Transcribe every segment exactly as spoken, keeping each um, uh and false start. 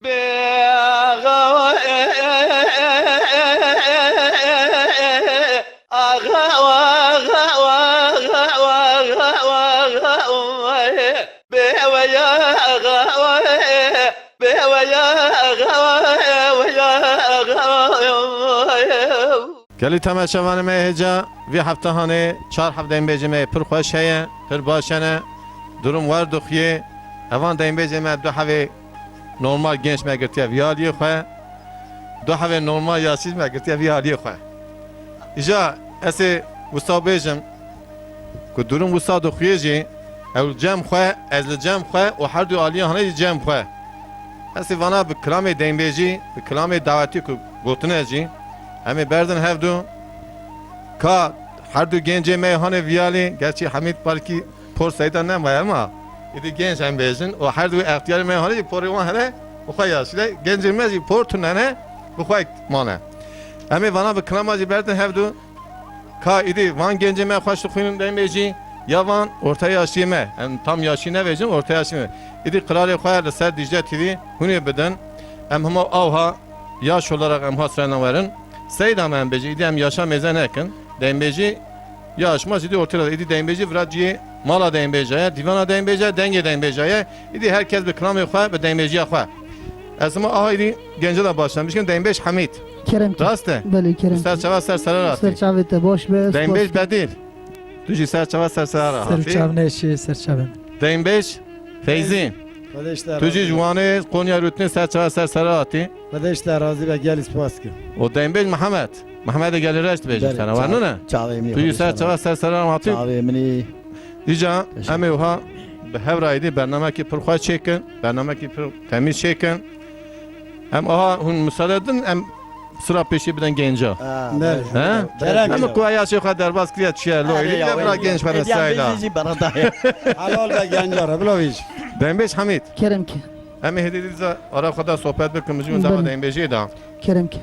Bê axa, axa, axa, bê we ya axa, bê we ya axa, we ya axa. Gelî temaşevanê me hêja vî heftehanê çar heb deynbêjê me pir xweş heye, pir baş hene. Durum wer dixuyê. Evan deynbêjê me du hevê normal genç me girtiye vî aliyê xwe. Du hevê normal yaşî me girtiye vî aliyê xwe. Îja ez ê wisa bêjim ku durum wisa dixuyê jî, ew li cem xwe, ez li cem xwe û her du aliyê hanê jî cem xwe. Ez ê vana bi kilamê deynbêjî, bi kilamê dawetî ku gotine jî, em ê berdin hevdu ka her du gencê me hanê vî alî, gerçî Hemîd belkî por seyda nemaye, ema îdî genç em bêjin û her du extiyarê me hanê jî porê wan hene û xwe yaşî de, gencê me jî por tune ne, bi xwe mane. Em ê vana bi kilama jî berdin hevdu. Ka îdî van gencê me xweş dixwînin deynbêjî, ya van orta yaşiyê me, em tam yaşî nebêjin, orta yaşî me. Îdî qirarê xwe li ser Dicle T V hûn ê bidin. Em hema awha yaş olarak em ha sirena werin. Seyda me em bêjin, îdî em yaşa mêze nekin. Deynbêjî yaş ma jî dî ortê de. Îdî deynbêjî vira ciyê mala deynbêja ye, dîvana deynbêja ye, dengê deynbêja ye. Îdî her kes bi kilamê xwe, bi deynbêjiya xwe. Ez hema aha îdî gence de başlamişim. Deynbêj Hemîd. Kerem ki. Rast e? Belê, kerem ki. Ser çava ser sera hatî. Ser çavê te baş be. Deynbêj Bedîl. Tu jî ser çava ser sera hatî. Ser çav neşî, ser çavê. Deynbêj Feyzî. Xwedê ji te Tu jî razî ji be. Wanê Konya Rûtinê ser çava ser sera hatî. Xwedê ji te razî be, gelî spas kim. Û deynbêj Mihemed. Mihemedê Gelîreş dibêjin Belê, sana, çav-, wernine? Çavê min Tu jî xwedê ser sana. Çava ser sera hatî. Çavê min î. Îca Teşekkür. Em ê wiha bi hev re êdî bernamekî pir xweş çêkin, bernamekî pir temîz çêkin. Em aha hûn misade din, em sira pêşî bidin genca. Ha, Belê. He? Kerem Em ki. Ku yaşê xwe derbas kiriye çiye, lo Erê êdî ya, bira wê genç ya. Bene Ê, ya, sayla. Bêjî jî bana daye. Helal be genca re, bila vîj. Deynbêj Hemîd. Kerem ki. Em ê hêdî dîza ara xwe de sohbet bikin, mijûn dema Belê. Deynbêjê de. Kerem ki.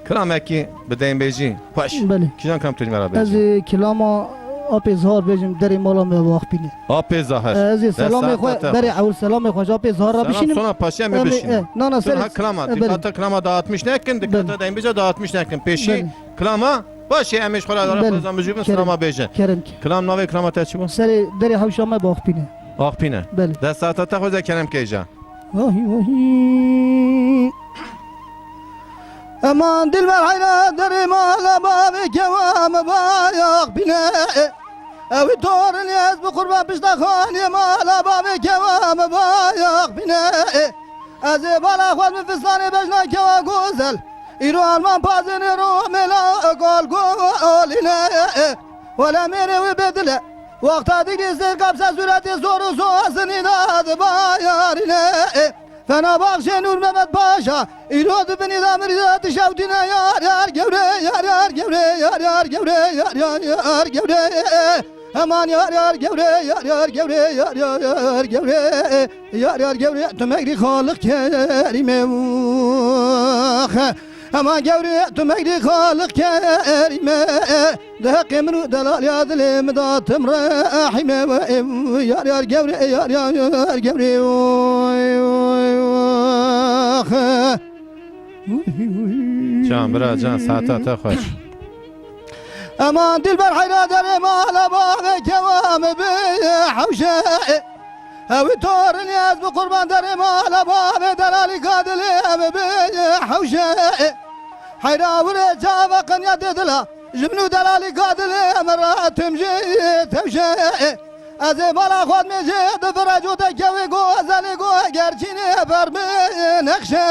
Kilamekî bi deynbêjî. Xweş. Belê. Kîjan kilam tu ji me re bêjî? Ez ê kilama Apê Zahar bêjim, derê mala me bi Axpînê. Apê Zahar. Ez ê selamê xwe, berê ewil selamê xwe ji Apê Zahar re bişînim. Selam sona paşiya me Em ê, bişîne. e, na, na, Dur serê, ha kilama, e, belê. Dikata kilama dağıtmış nekin, dikata Belê. Deynbêja dağıtmış nekin. Pêşî Belê. kilama, başê em ê ji xwe re ara Belê. xwe zan bijûbin Kerem. Silama bêjin. Kerem ki. Kilam navê kilama te çi bû? Serê derê hewşa me bi Axpînê. Axpîne. Belê. Dest saeta te xweze kerem keyja. Vahî, vahî. Eman dilber heyra derê mala bavê kewa me bayax bîne. Ew torin ez bi qurban pişta xanê mala bavê kewa me bayax bîne. Ez ê bala xwe bi fistanê bejna kewa gozel. Îro alman pazênê ro mela gol golîne. Wele mêrê wê bêdile. Wexta digî zêr kapse sûretê zor û sozinî da dibayarîne. Fena baxşê Nûr Mehmet Paşa, îro di binî de mirî de dişewtîne yar yar gewre, yar yar gewre, yar yar gewre, yar yar yar gewre. Heman yar yar gewre, yar yar gewre, yar yar yar gewre. Yar yar gewre, tu megrî xaliq kerîme. Heman gewre, tu megrî xaliq kerîme. Di heqê min û delaliya dilê min de tim rehîme we, yar yar gewre, yar yar yar gewre, oy, oy, oy. Can, bira, can, saeta te xweş. Eman dilber heyra derê mala bavê kewa me bi hewşe. Ew torin ez bi qurban derê mala bavê delalî ka dilê me bi hewşe. Heyra wire çava qenya dê dila. Ji min û delalî ka dilê me ra tim jî tewşe. Ez ê bala xwe dimêjê di vira cote kewê go ezelê go gerçînê ber bi nexşe.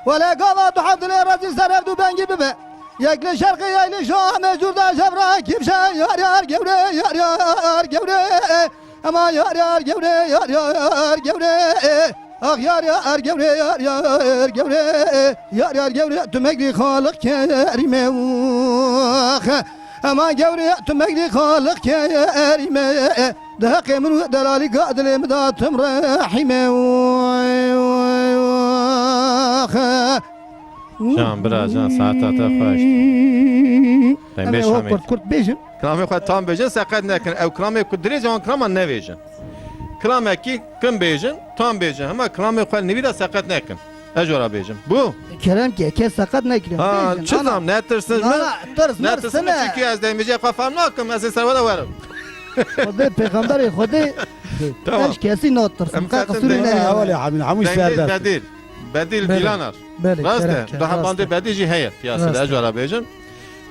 Wele gava du hevdilê rezî ser hevdu bengî bibe. Yek li şerqê yek li şamê cûrda şevra kîfşe. Yar yar gewre, yar yar gewre. Ema yar yar gewre, yar yar gewre. Ax yar yar gewre, yar yar gewre. Yar yar gewre, tu megrî xaliq kerîme. Ax. Ema gewre, tu megrî xaliq kerîme. Di heqê min û delalî ka dilê min de tim rehîme. Ax. Can, bira, can, saeta te xweş. Em ê Deynbêj hop Hemîd. Kurt kurt bêjin. Kilamê xwe tam bêjin, seqet nekin. Ew kilamê ku dirêj e, wan kilama nevêjin. Kilamekî kim bêjin, tam bêjin. Hema kilamê xwe nivî de seqet nekin. Ez ji we re bêjim. Bû? Kerem ke, kes seqet nekiriyor. Ha, bêjin, çi ana. Zam, netirsin Na, mi? Na, tirs, mirs, Netirsin mi? Sine. Çünkü ez dengê xwe fehm nakim, ez ê ser we de werim. Xwedê, pêxemberê Xwedê Tamam. Hiç kesî natirsin. Em Qe zaten qisûrê dengê- neyê. Hevalê Hamîn, hemû Dengê serdest. Bedîl. Bedîl Belê. Gîlanar. Belê, Rast e? kerem ke, Daha rast bandê e. Bedî jî heye piyasede, Rast e. ez ji we re bêjim.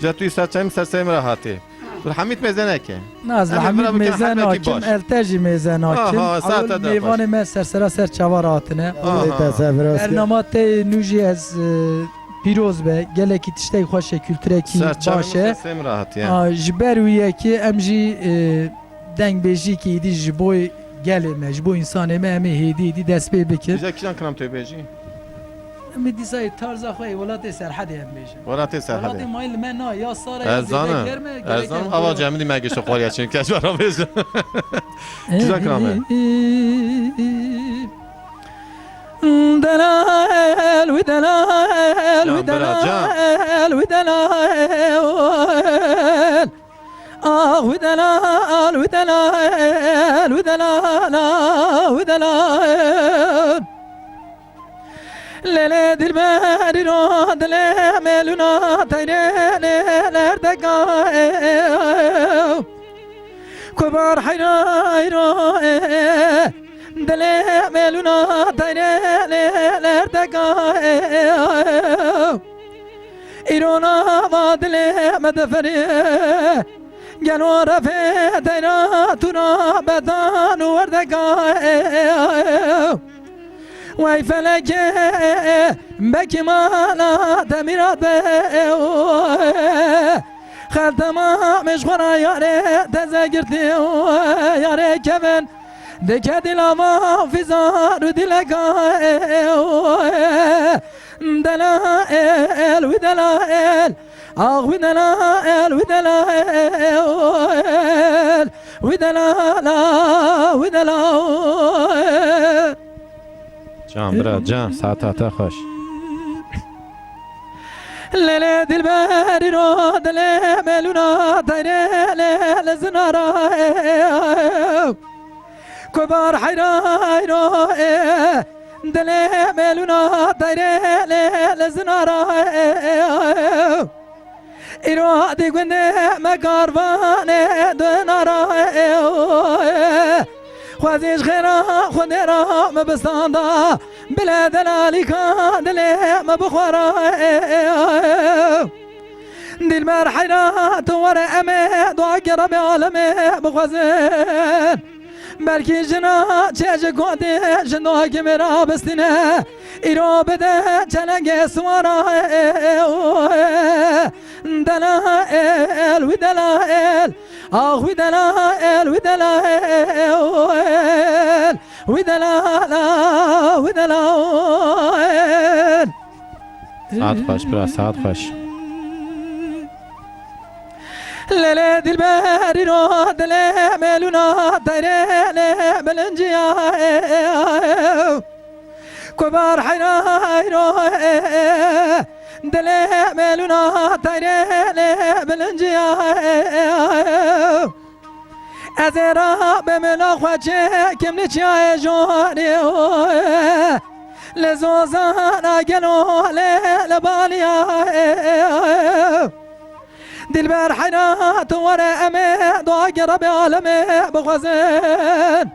Ca tu serçeyim, serçeyim re hatî. Tu Hamîd mêze neke. Naz, Em ê Hamîd bira bikin mêze hebekî nakim, baş. El te jî mêze nakim. Aha, saete Ewil de mêvanê baş. me sersera ser çava re hatine. Aha. Ê te ser viraste. Bernama te nû jî ez, e, pîroz be, gelekî tiştek xweş e, kulturekî Serçeyim, baş e. serçeyim re hatî, ya. A, ji ber wî yekê em jî, e, dengbêjîkî êdî ji bo gelê me, ji bo însanê me em ê hêdî hêdî dest pê bikin. Dîsa kîjan kilam tu bêjî? Em ê dîsa tarza xwe yê welatê Serhedê em bêjin. Welatê Serhedê. Welatê mayî li me na, ya sara ya Ez zêde zanim, germ e, ez gerek zanim, e ava bira. Cemidî me gişt xwariya çin kes wera bêjin. Kîjan kilam e? Delal, wî delal, Can, wî bira, Can. delal, wî delal. Ah, wî delal, wî delal, wî delal, ah, wî delal. Lê lê dilberî ro dilê melûna teyrê lê lerdeka ew. Kubar heyra heyro e, dilê melûna teyrê lê lerdeka ew. Îro nava dilê me diferê, gelo refê teyra tu ra bedan û werdeka ew. Wey felekê, bekî mana te mîrat be ew. Xel temamê ji xwe ra yarê teze girtî ew. Yarê kevin dike dîlava fîzar û dîleka ew. Delal, wî delal, ax wî delal, wî delal, wî delal, ah, wî delal. Can, bira, can, saeta te xweş. Lê lê dilberî ro dilê melûna teyrê lê lê zinara ew. Kubar heyra heyro e, dilê melûna teyrê lê lê zinara ew. Îro di gundê me karvanê dinara ew. Xwezî ji xêra Xwedê ra me bistanda, bile delalîka dilê me bixwara ew. Dilber heyra tu were em ê duakê Rebê alemê bixwezin. Belkî jina çê ji gotê ji duakê me ra bistîne. Îro bide çelengê siwara ew. Delal, wî delal, ax wî delal, wî delal, wî delal, wî delal. Saet xweş, bira, saet xweş. Lê lê dilberî ro dilê melûna teyrê lê bilinciya ew. Kubar heyra heyro e, dilê melûna teyrê lê bilinciya ew. Ez ê ra be mela xwe çêkim li çiyayê jorê. Li zozana gelo lê li baliya ew. Dilber heyra tu were em ê duakê Rebê alemê bixwezin.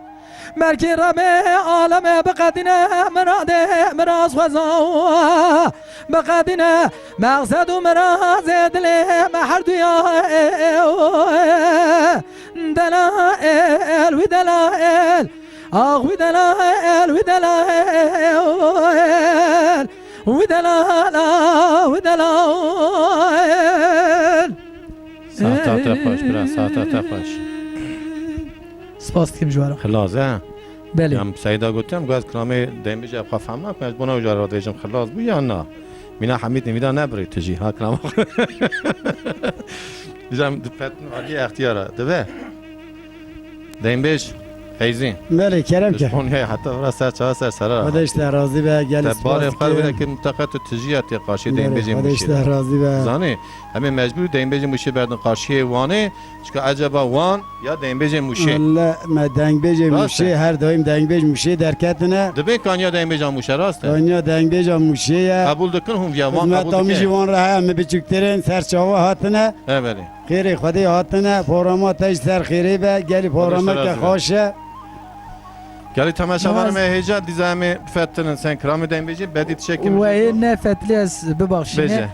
Belkî Rebê alemê biqedîne miradê miraz xweza. Biqedîne mexsed û mirazê dilê me herduya ew. Delal, wî delal, ax wî delal, wî delal, wî delal, wî delal. Saeta te xweş, bira, saeta te xweş. Spas dikim ji we re. Xilas e? Belê. Em Seyda gotiye, em got, ez kilamê Dembêjê xwe fehm nakim, ez bona wî cara dibêjim, xilas bû ya na? Mîna Hemîd nivîda nebirî tu jî, ha, kilama xwe. Dîsa em dipetin aliyê extiyara. Dibe. Dembêj. Feyzî. Belê, kerem ke. Ji Konyayê heta vira ser çava ser sera. Xwedê ji te razî be, gelî spas dikim. Te barê xwe wile kir, mutlaka tu tijî ya tê qarşî dengbêjê Mûşê. Xwedê ji te razî be. Zanî, em ê mecbûr dengbêjê Mûşê berdin qarşiyê Wanê. Çika eceba Wan ya dengbêjê Mûşê? Wele me dengbêjê Mûşê, her daîm dengbêj Mûşê derketine. Dibê kanya dengbêja Mûşe, rast e? Kanya dengbêja Mûşê ye. Qebûl dikin hûn viya Wan qebûl dike? Xizmeta min jî Wan re heye, min biçûktir in, ser çava hatine. E, belê. Xêrê Xwedê hatine, programa te jî ser xêrê be, gelî programeke xweş e. Gelî temaşevanê me hêja, dîza em ê bifetinin sen kiramê dengbêjê, bedî tişekî min jî. Wê nefetilî ez bibaxşîne. Bêje.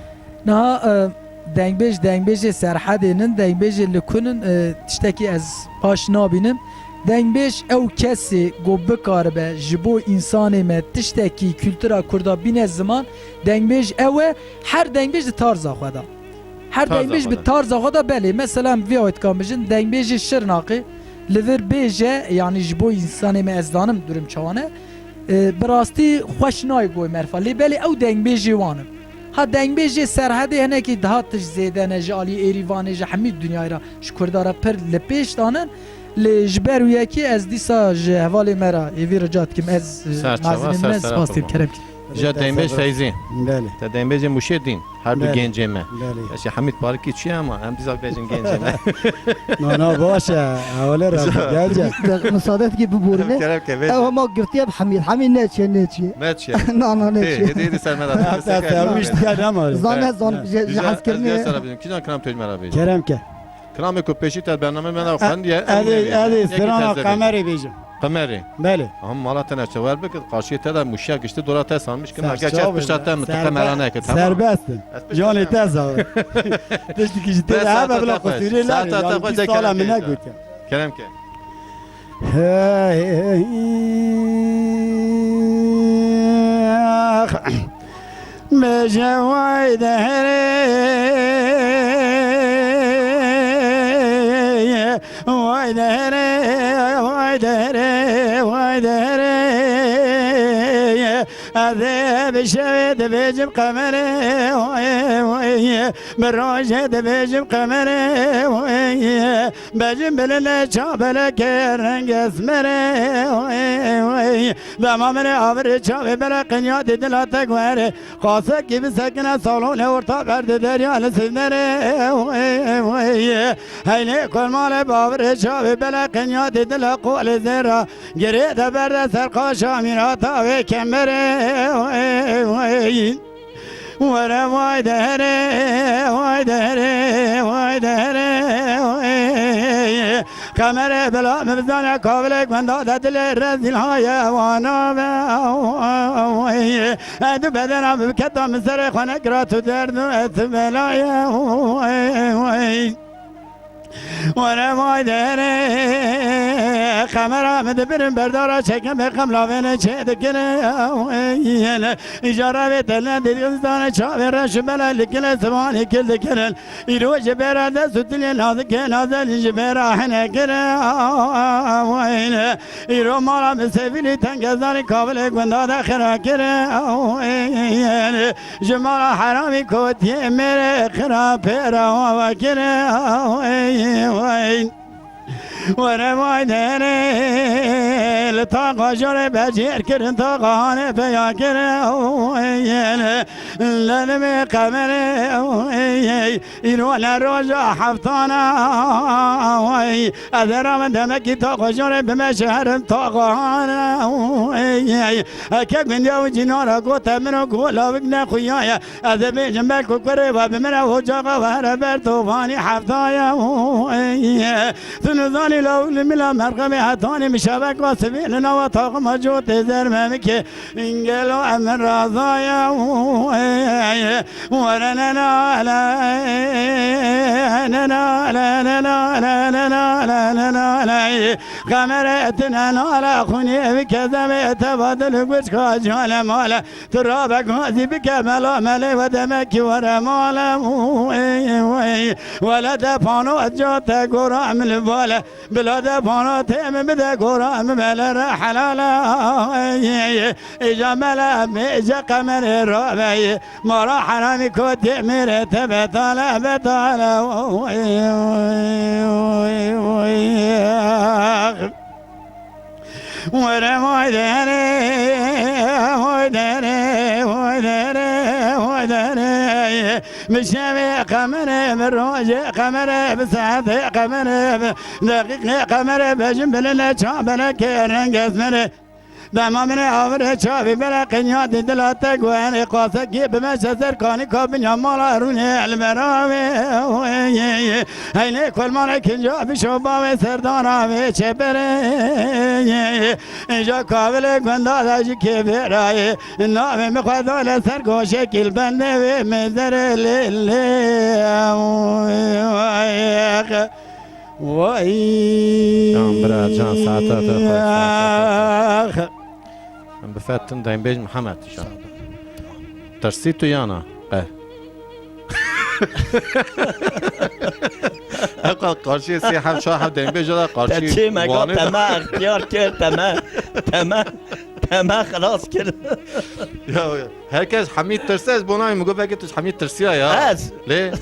Niha, e, dengbêj, dengbêjê Serhedê nin, dengbêjê li ku nin, e, tiştekî ez baş nabînim. Dengbêj ew kesê ku bikaribe ji bo însanê me tiştekî kultura Kurda bîne ziman, dengbêj ew e, her dengbêj di tarza xwe de. Her dengbêj bi tarza xwe de, belê. Mesela em vê awê dikan bijin, dengbêjê Şirnaqê li vir bêje, yanî ji bo însanê me ez zanim durum çawan e, e, bi rastî xweş nayê goy merfa. Lê belê ew dengbêjê wan in. Ha dengbêjê Serhedê hinekî daha tişt zêde ne, ji alî Êrîvanê, ji hemî dinyayê re ji Kurda re pir li pêş danin. Lê ji ber wî yekê ez dîsa ji hevalê me re êvî rica dikim, ez, e, mezinê min e, spas dikim, kerem dikim. Ji dengbêj Feyzî. Belê. Te dengbêjê Mûşê dîn. Her du gencê me. Belê. Eşê Hemîd Parikî çi ye ama em dîsa bêjin gencê me. Na, na, baş e. Hewale re gencê. De-, misadet ki biborîne. Kerem ke, bêje. Ew hema girtiye bi Hemîd. Hemîd neçiye, neçiye. Neçiye. Na, na, neçiye. Hêdî, hêdî ser me de. Heta te sermiş diye ne ama. Zan, ez zan, ji, ji hezkirinê. Ez, ez, ez, ez, kîjan kiram tu ji me re bêje? Kerem ke. Kilamê ku pêşî te bername me de xwendiye, ez ê, ez ê strana Qemerê bêjim. Qemerê? Belê. Aha, mala te neçe wer bikit, qarşiyê te de mûşiya giştî dora te sanmiş kim, heke kes pişta te min tu qemera neke, tamam. Serbest in. Canê te sağ ol. Tiştekî ji te re hebe bila qusûrê nake. Saeta te xwe, saeta te xwe, kerem ke. Kerem ke. Hey, hey, ah. Bêje way deherê, way deherê, way deherê, way deherê. Ez ê bi şevê dibêjim Qemerê, way, way. Bi rojê dibêjim Qemerê, way. Bejim bilinde çabeleke reng esmerê, way, way. Dema min ê avirê çavê bere qenya dê dila te guherê. Qasekî bisekine salonê orta berdê derya li sînerê, way, way. Heynê kolmalê bavirê çavê bele qenya dê dila qolê zêra. Girê de berde ser qaşa mîrata wê kemerê, way, way. Were way deherê, way deherê, way deherê, way. Qemerê bila min bizane kavilê gunda de dilê rezîl haye wana be, way. Ey du bedena min biketa min serê xwe nekira tu derd û ez tu belaye, way, way. Were vay derê, qemera min dibirin berdara çekemê qemla vêne çê dikirin. Îja revê te ne didin zane çavê reş bela likine zimanî kil dikirin. Îro ji bera dest û dilê nazikê nazel ji bera hene kirin. Îro mala min sevîlî tengezanî kavilê gunda de xira kirin. Ji mala heramî kotiyê mêrê xira pêra wa kire. Were vay derê, li taqa jorê bejêr kirin, taqa hanê peya kirin. Lenimê qemerê, îro ne roja heftana. Ez ê ramin demekî taqa jorê bime şeherin taqa hanê. Heke gundiya û cînara gote min û golavik nexuyaye. Ez ê bêjim belku kurê we bi min re ocaxa we here ber tovanî heftaye. Tu nizanî lawik li mila merqemê hetanî min şevek ve sivê li nava taxima cotê zermemikê. Gelo em min razaye. Were nenale, nenale, nenale, nenale, nenale. Qemere tu nenale xunê ev kezemê te badil guçka cane male. Tu rabe gazî bike mela melê we demekî were male. Wele de pano ca te gora min li bale. Bila de pano tê min bide gora min mele re helale. Îja mele mêce qemerê rabe. Mara heramî kotê mêrê te betale betale. Were vay dere, vay dere, vay dere, vay dere. Bi şevê qemere, bi rojê qemere, bi saetê qemere, bi deqîqê qemere, bejin bilile çabelekê rengez mere. Dema min ê avirê çavî bere qinyatî dila te guherê qasekî bimeşe ser kanîka binya mala rûnê elbera wê. Heynê kolmanê kinca bişo bavê serdana wê çeperê. Îja kavilê gunda de ji kêfê rayê navê min xwe dane ser goşekî li bendê wê mêzerê lê lê. Vay. Can bira, can, saeta te xweş, saeta te xweş. Em bifetin deynbêj Mihemed, can. Tirsî tu yana? Qe. Ew qal qarşî sê heft, çar heft deynbêj da qarşî. Te çê me got, te me extiyar kir, te me, te me, te me xilas kir. Ya, ya. Herkes Hemîd tirse, ez bona min got, belkî tu Hemîd tirsiya ya. Ez? Lê?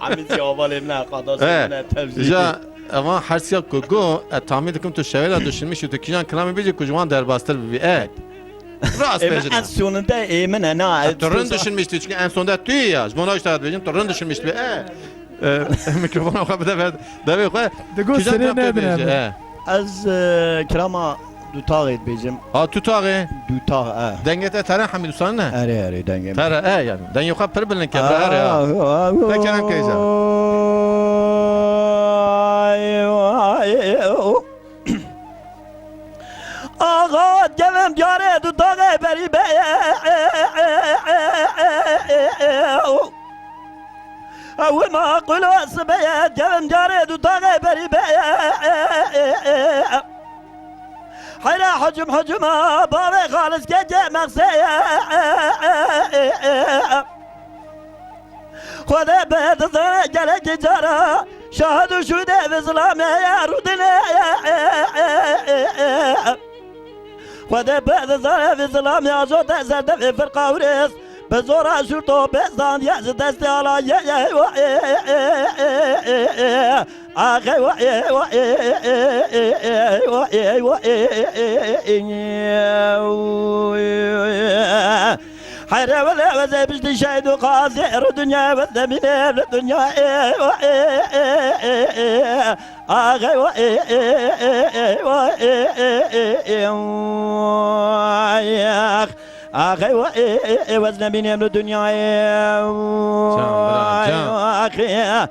Hemîd ya hevalê min e, qadaşê min e, tevjî. Ja, evan hersiya ku go, e, tahmîn dikim tu şevê de düşünmüş û tu kîjan kilamê bêjî ku ji wan derbastir bibî. E. Rast bêjin. En sonunda ê min e, na. E, tu rind düşünmüştü çünkü en sonunda tu ya. Ji bona işte bêjin, tu rind düşünmüştü. E. E, mikrofona xwe bide ver devê xwe. Digo kîjan sirê kilam nedin bêjî, abi. E. Ez, e, kirama Dutaxê dibêjim. Ha, Dutaxê? Dutax, e. Dengê te tere Hemîd Usan ne? Erê, erê, dengê min. Tere, e, yani. Dengê xwe pir bilind ke, bira, erê, ha. Ah, ah, ah. Te kerem keyza. Ay, ay, oh. Axa, gelin diyarê Dutaxê berî be. Ew ma qulo sibê, gelin diyarê Dutaxê berî be. Heyra hicim hicima bavê xalis keke mexsê. Xwedê bi dizane gelekî cara şahid û şûdê bi zilamê rûdinê. Xwedê bi dizane bi zilamê ajote ser devê firqa û rêz. Bi zora şûr to bê zandiye ji destê alayê. Axê wa ê, wa ê, wa ê, wa ê. Here wele weze piştî şehîd û qazî, ru dinya wez demîne, ru dinya ê, wa ê. Axê wa ê, wa ê. Axê wa ê, wez demîne, ru dinya ê. Can, bira, can. Axê.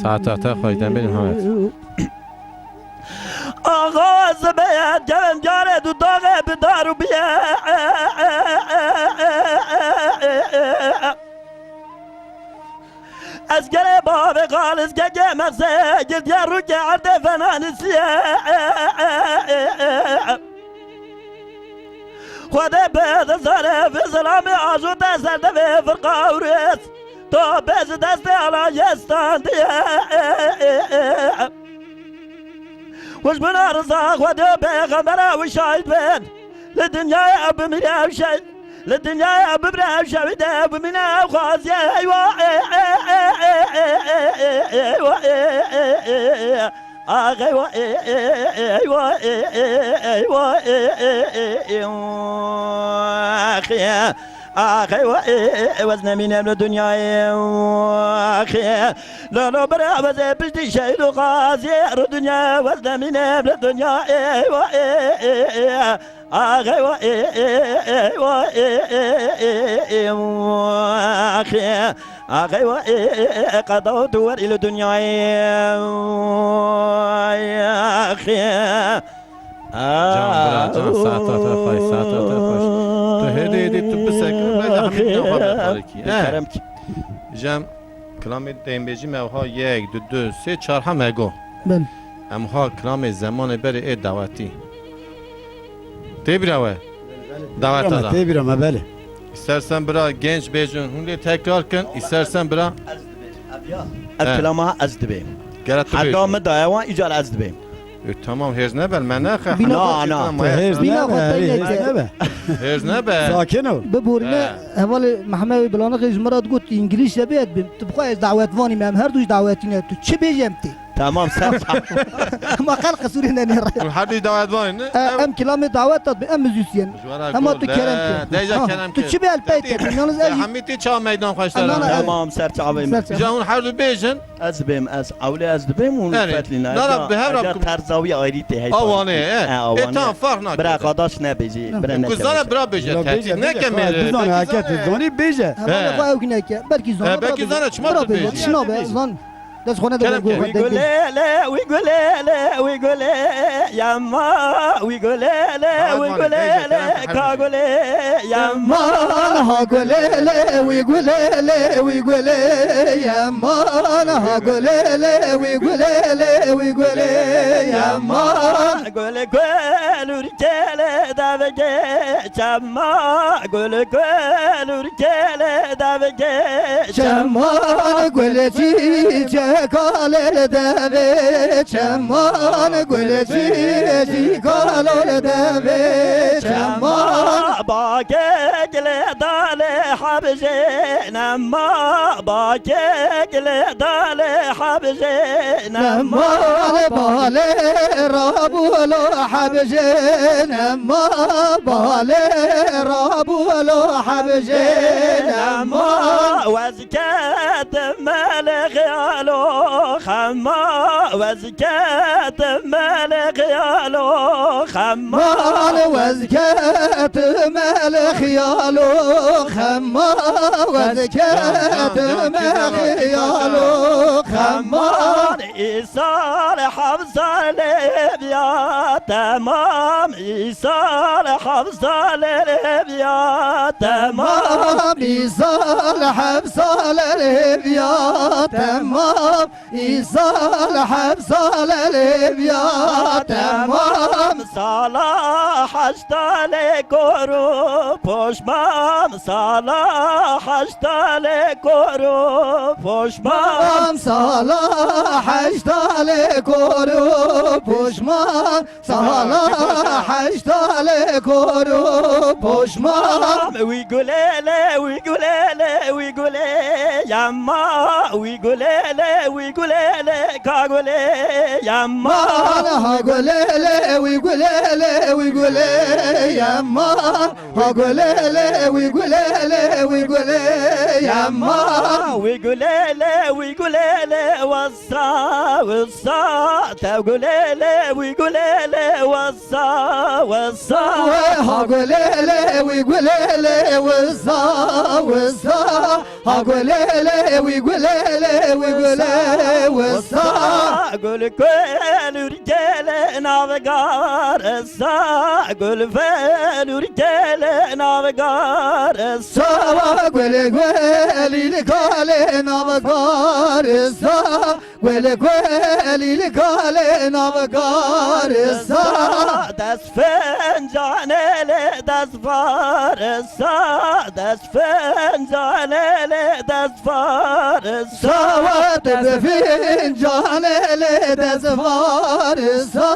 Saeta te xweş, demê Mihemed. Axa zibê, gelin diyarê Dutaxê bi dar û bîye. Ez gerê bavê xalis keke mexsê, girdiye rûkê erdê fenanisiye. Xwedê bi dizane bi zilamê ajote ser devê firqa û rêz. To bê ji destê alayê standiye. Wij bina riza Xwedê û pêxembera wî şahid bin. Li dinyayê ew bimîne ew şehîd. Li dinyayê ew bimîne ew şehîd e, ew bimîne ew qazî e. Eywa, ê, ê, ê. Axê wa ê, ê, ê, wa ê, ê, ê, wa ê, ê, ê, wa ê, ê, ê, axê. Axê wa ê, ê, ê, wez nemînem li dinyayê, axê. Lolo bira wez ê piştî şehîd û qazî, ru dinya wez nemînem li dinyayê, wa ê, ê, ê. Axê wa ê, ê, ê, wa ê, ê, ê, ê, axê. Axê wa ê, ê, ê, qeda tu werî li dinyayê. Axê. Can, bira, can, saeta te xweş, saeta te xweş. Tu hêdî, hêdî tu bisekî, belê hemî dinya xwe bê xwe. Kerem ki. Jem, kilamê deynbêjî me wiha yek, du, du, sê, çar hem ego. Belê. Em ha kilamê zemanê berê ê dawetî. Tê bira we? Daweta da. Tê bira me, belê. İstersen bira genç bêjin, hûn lê tekrar kin, istersen bira. Ez dibêm. Ev ya. Ev kilama ez dibêm. Gere tu bêjin. Heda min daye wan, îcar ez dibêm. E, tamam, hêz nebe, me nexe. Bîna xwe, na, na. Hêz nebe, hêz nebe. Hêz nebe. Sakin ol. Biborîne, hevalê Mehemedê Bilanixê ji min re digot, îngilîz de bê ez bim. Tu bixwe ez dawetvanî me, em her du ji dawetî ne. Tu çi bêjî em tê. Tamam, ser çav. Ma qel qisûrê nenêre. Hûn her du dawetvan in, ne? E, em kilamê dawet dat bi, em muzîsyen. Ji we re Hema gol, tu kerem e, ke. Dêja Ha, kerem tu ke. Çi bê el pey Te-, ke, yalnız te ez jî hemî tê çawa meydan xwe ji te re. Tamam, ser çavê min. Ser çav. Îja hûn her du bêjin. Ez dibêm, ez ewlê ez dibêm û Erê, fetlî ne. Nana, bi hev re Eza bikim. Terza wî ayrî tê, heyta. Awanê, e. E, awanê. E, tam farq nake. Bira qadaş nebêjî, Tamam. bira Ku nekevêjî. Zana bira bêje, Bira tehdît bêje, neke bêje. mêrê. Bizane, Bêje. Heke tu zanî bêje. He. He, baba ew ki neke. Belkî zana, He, bira belkî bêje. Zana, çima Bira tu bêje, bêje? Çina be, zan. Dest xwe nede Kerem ber kerem. Wî gulê le, wî gulê le, wî gulê, yema, wî gulê le, wî gulê le, ka gulê, yema. Man ha gulê le, wî gulê le, wî gulê, yema. Man ha gulê le, wî gulê le, wî gulê, yema. Gul gul û Kele devê çema, gul gul û kele devê çema. Çema gul çîçeka li devê çema, gul çîçeka li devê çema. Bakek li dalê hebjê nema, bakek li dalê hebjê Neman balê rabûlo hebjê, nema balê rabûlo hebjê, nema. Wez ket melê xiyalo xema, wez ket melê xiyalo xema. Man wez ket melê xiyalo xema, wez ket melê xiyalo xema. Îsal heft salê biya temam, îsal heft salê biya temam. Tamam, îsal heft salê biya temam, îsal heft salê biya temam. Sala heşta lê kor û poşmam, sala heşta lê kor û poşmam. Mam sala heşta lê kor û poşman, sala heşta lê kor û poşman. Wî gulê le, wî gulê le, wî gulê yema, wî gulê le, wî gulê le, ka gulê yema. Man ha gulê le, wî gulê le, wî gulê yema. Ha gulê le, wî gulê le, wî gulê yema. Wî gulê le, wî gulê le, wisa, wisa. Tev gulê le, wî gulê le, wisa, wisa. Wê ha gulê le, wî gulê le, wisa, wisa. Ha gulê le, wî gulê le, wî gulê wisa. Gul gul û kele navgar sa, gul fel û kele navgar sa. Sawa gul gul û kele navgar sa. Wele ku elî li galê navgar sa. Dest fincanê lê dest var sa. Dest fincanê lê dest var sa. Sawa te bi fincanê lê dest var sa.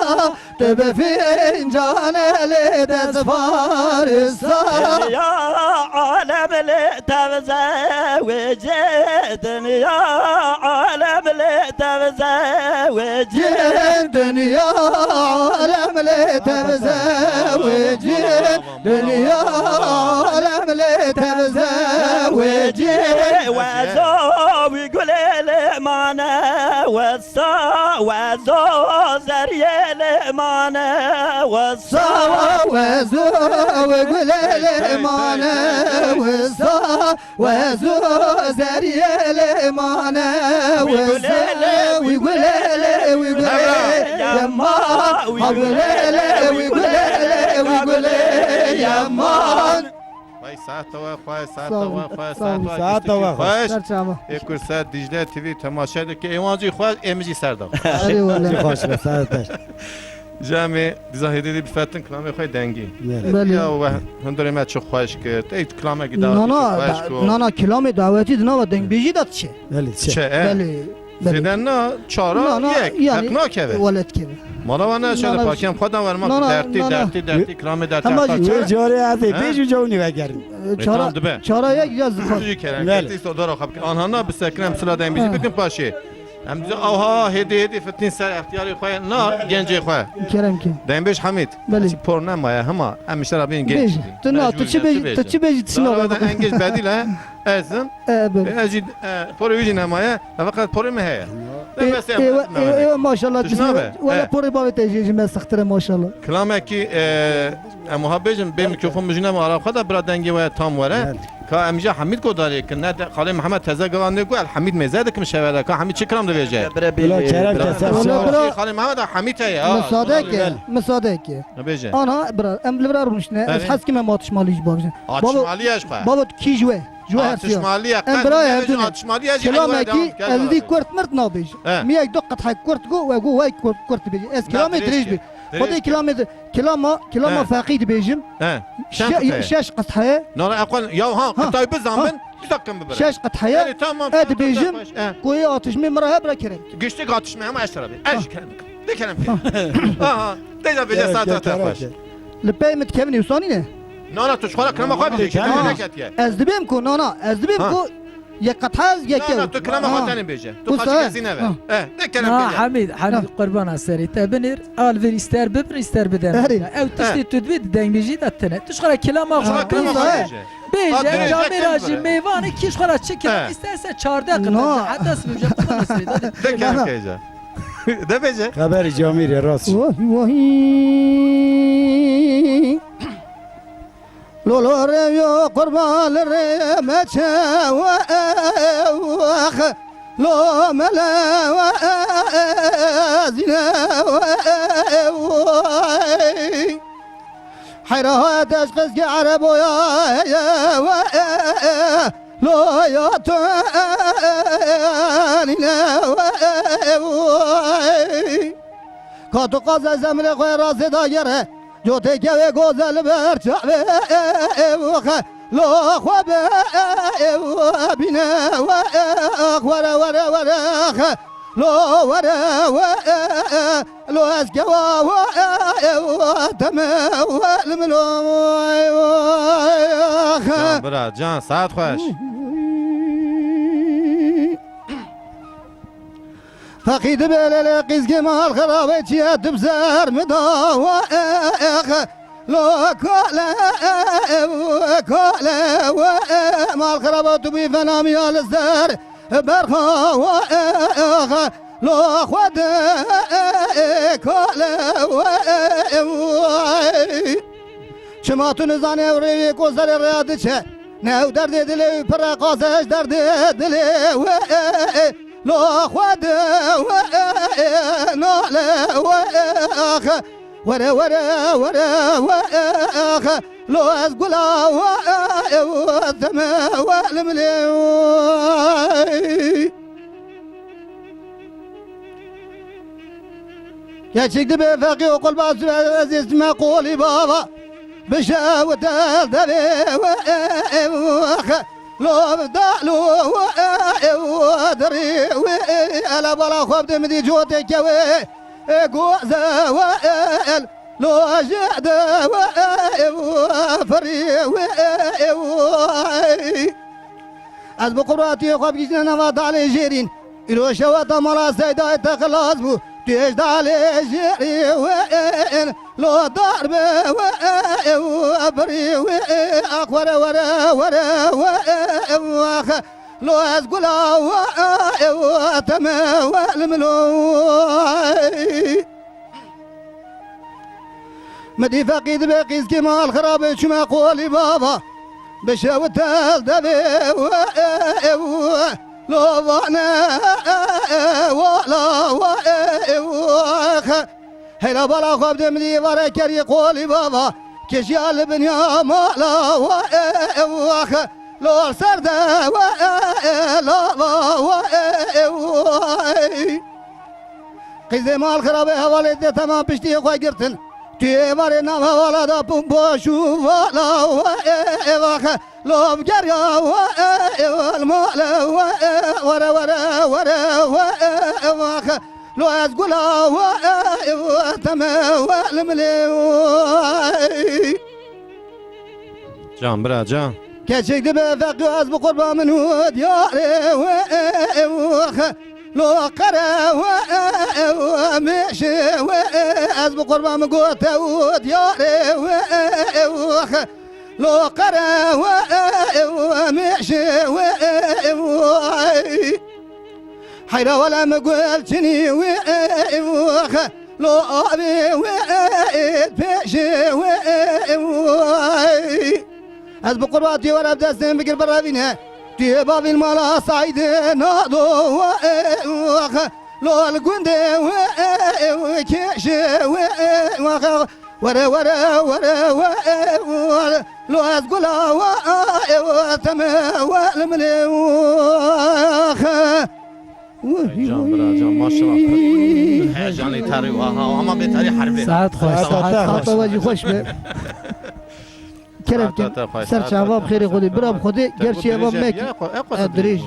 Tu bi fincanê lê dest var sa. Dinya alem lê tev zewicî, dinya alem lê tev zewicî. Dinya alem lê tev zewicî, dinya alem lê tev zewicî. Wezo wî gulê lê mane, wes Sa wezo zeriyê lê mane wisa. Sa wezo gulê lê mane wisa. Wezo zeriyê lê mane wisa. Wî gulê lê, wî gulê lê, wî gulê lê. Yema, wî gulê lê, wî gulê lê, wî gulê lê. Yema. Vay, saet we xweş, saet Sağ ol, we xweş, sağ ol. Saet we Saet we xweş. Xweş. Serçava. Ê ku ser Dicle T V temaşe dike, ê wan jî xweş, ê min jî ser da. Erê wele. Xweş be, saet be. Cemê, dîza hêdî dî bifetin kilamê xwe dengî. Belê. Ya we hundirê me çi xweş kir. Ey kilamekî daha Nana, çi xweş da, kir. Nana kilamê dawetî di nava dengbêjî de diçe. Belê, çi. Çi, e? Belê. Belê. Zêde na, çara Na, na, yek, yani, heq nakeve. Welet keve. Mala wan ne şöyle Na, na, pakem xwedan vermak na, na, dertî, na, na. Dertî, dertî, kilamê dertî. Hema jî çara Wê carê ez ê He? bêjim cewni vegerin. E, E, çara, tamam, dibe. Çara yek ya zikar. Jî kerem, Belê. Dertî so dara xwe bikin. Anha na bisekinem sila dem bijî Ha. bikin paşê. Em dî awha hêdî hêdî fitinî ser extiyarê xwe, na gencê xwe. Kerem ki. Dembêj Hamîd. Belê. Çi por nemaye hema em ji te re bên genç. Bêj. Tu na, tu çi bêjî, tu çi bêjî, tu çi nabe. Engêj bedîl e. Ez im. E, belê. E, ez jî, e, porê wî jî nemaye. E, feqet porê min heye. E, e, e, e, maşallah. Wele porê bavê te jî ji me sextir e, maşallah. Kilamekî, e, em wiha bêjin, bê mikrofon mijîne me ara xwe de bira dengê we tam were. Ka em jî Hamîd godarê kin, ne de Xalê Mihemed teze giran nê got, El Hamîd mêze dikim şeve de. Ka Hamîd çi kiram dibêje? Bira bî, Bila kerem bira. Kese Wala sor. Bira. Xalê Mihemed Hamîd heye, ha. Misade ke, misade ke. Ne bêje? Ana, bira, em li vira rûniştine. Ez Erê. Hez kim em atişmalî ji bav jin. Atişmalî ez xwe. Babo, babo kî ji we? Ji we her siya. Atişmalî ya, Em qet bira ne hem bêjin, dine. Atişmalî ya, ji Kilamekî, ew ya devam, ez gel dî bana. Kurt mirt nabêjim. He. Mi yek du qet hek kurt go, we go, we kurt, kurt dibêjin. Ez Na, kilamê dirêj dirêj be. Dirêj Xwedê be. Kilamê di-, kilama, kilama He. feqî dibêjim. He. Çend Şe-, qit heye? Şeş qit heye. Nara eqal ya ha, Ha. qitay bizan Ha. bin, dîsa kim bibire. Şeş qit heye. Erê, tamam, E tamam, dibêjim, tamam, he. Ku yê atişmê min re hebra kerem. Giştik atişmê hema ez tera bê. Ez Ha. kerem. De kerem. Aha. Teyza bêje Kerem, saat kerem, kerem, kerem. Li pey min dikevin êwsanî ne? Nara tu ji xwe re kirema xwe bidê, Ha. kirema neketiye. Ez dibêm ku, na, na, ez dibêm Ha. ku Yek qet hez, yek Na, na, ew. tu kirema xwe Ha. tenê bêje. Tu Wisa, xaçî kesî neve. Ha. Eh, ne kerem Na, bêje. Hemîd, Hemîd, Ha. qurbana serê te binêr. Al vir îster bibir, îster bidem. Erê. Ya, ew tiştê Eh. tu dibê di dengbêjî de tine. Tu ji xwe re kilama xwe Ha, kirema xwe wisa, bêje. Bêje, Ha, ev dirêj camêra nekin jî bire. mêvanê kî ji xwe re çi kira? Eh. Îsterse çardeh qirmence. Na. Heta sibêje, xwe nasibê. De kerem Na, na. bêje. De bêje. Xeberî camêrê rast. Vay, vay. Lolo rê yo qurban li rê me çe we ew ax. Lo mele we zine we ew ay. Heyra deş qizge ereboya ye we lo ya tu nîne we ew ay. Ka tu qazay zemrê xwe razê da gere. Cotê kewê goze li ber çavê ew xe. Lo xwe be ew bîne we ex. Were, were, were xe. Lo were we lo ez kewa we ew teme we li min lo xe. Can bira, can, saet xweş. Feqî dibe lê lê qîzgê mal xirabê çiye tu bi ser min da we ex. Lo kale, kale we mal xiraba tu bî fena miya li ser berxa we ex. Lo xwe de kale we ex. Çima tu nizane ew rêwê ku serê rêya diçe? Ne ew derdê dilê wî pir e, qazê ji derdê dilê wê. Lo xwe de wê nale wê ax. Were, were, were, wê ax. Lo ez gula wê ew teme wê li milê wê. Keçik dibe feqî û qulba ez ê me qolî bava. Bişew tel devê we ew xe. Lo da lo we ew dirî we ele bala xwe bide min dî cotê kewê. E goze we el lo jê de we ew firî we ew. Ez bi qurbatiyê xwe bigihîjine nava dalê jêrîn. Îro şeweta mala Seydayê te xilas bû. Tu hêj dalê jêrî wên. Lo darbe we ew birî wê. Ax were, were, were we ew ax. Lo ez gula we ew teme we li milo. Mi dî feqî dibe qîzkî mal xirabê çûme qolî bava. Bi şew tel devê we ew lo vane wala we ew xe. Heyla bala xwe bide min dî vare kerî qolî bava. Keşiya li binya mala we ew xe. Lo ser de we lava we ew. Qîzê mal xirabê hevalê te temam piştî xwe girtin. Tu êvarê nav hevala da pum boş û vala we evaxe. Lov geriya we ev male we were were were we evaxe. Lo ez gula we ev teme we li milê we. Can bira, can. Keçik dibe feqî ez bi qurba min û diyarê we ev xe. Lo qere we mêşê we, ez bi qurban min gote û diyarê we, lo qere we mêşê we, heyra wele min gul çinî we, lo avê we pêşê we. Ez bi qurbatiyê were bi destên bigir birevîne. Tu yê bavîl mala Seîdê nado. Lo li gundê we kêşê we. Were, were, were, were. Lo ez gula we teme we li milê we. Can bira, can, maşallah. Heyecanê tarî, aha, ama bê tarî herbê. Saet xweş, saet xweş. Saet we jî xweş be. Kerem kin, ser çava bi xêrê Xwedê, bira bi Xwedê, gerçî eva me kî. E, dirêj.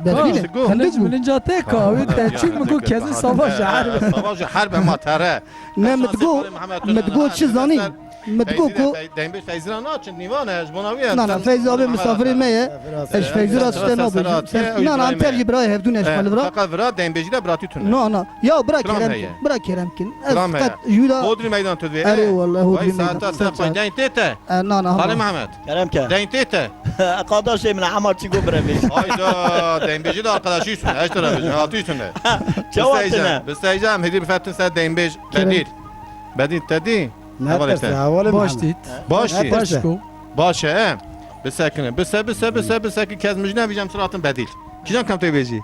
Belkî ne. Xelinc milinca te ka, wê te çû min got kezin sava ji herb. Sava ji herb, ema tere. Ne, min digot, min digot çi zanî? Min digot ku Deynbêj Feyzî re naçin, nîvan e, ji bona wî ye. Na, na, Feyzî abê misafirê me ye. Ez ji Feyzî re tiştê nabêjim. Na, na, em tev jî birayê hevdû ne ji xwe li vira. Feqet vira deynbêjî de biratî tune. Na, na. Ya bira kerem kin, bira kerem kin. Ez qet jû da. Bodrî meydan tu divê. Erê wele, Hodrî meydan. Saeta te xwe deyn tê te. E, na, na, Xalê Mehmet. Kerem ke. Deyn tê te. Qardaşê min e, Emar çi got bire bêj. Hayda, deynbêjî de arkadaşî üstüne, eştera bêjin, altı üstüne. Çawa tine? Bisteycem, hêdî bifetin ser deynbêj. Bedîl. Bedîl te dî? Hevalê te. Baş dît. Baş dît. Baş go. Baş e, e. Bisekine. Bise, bise, bise, bise ki kes mij nebîjem siratin Bedîl. Kîjan kam tê bêjî?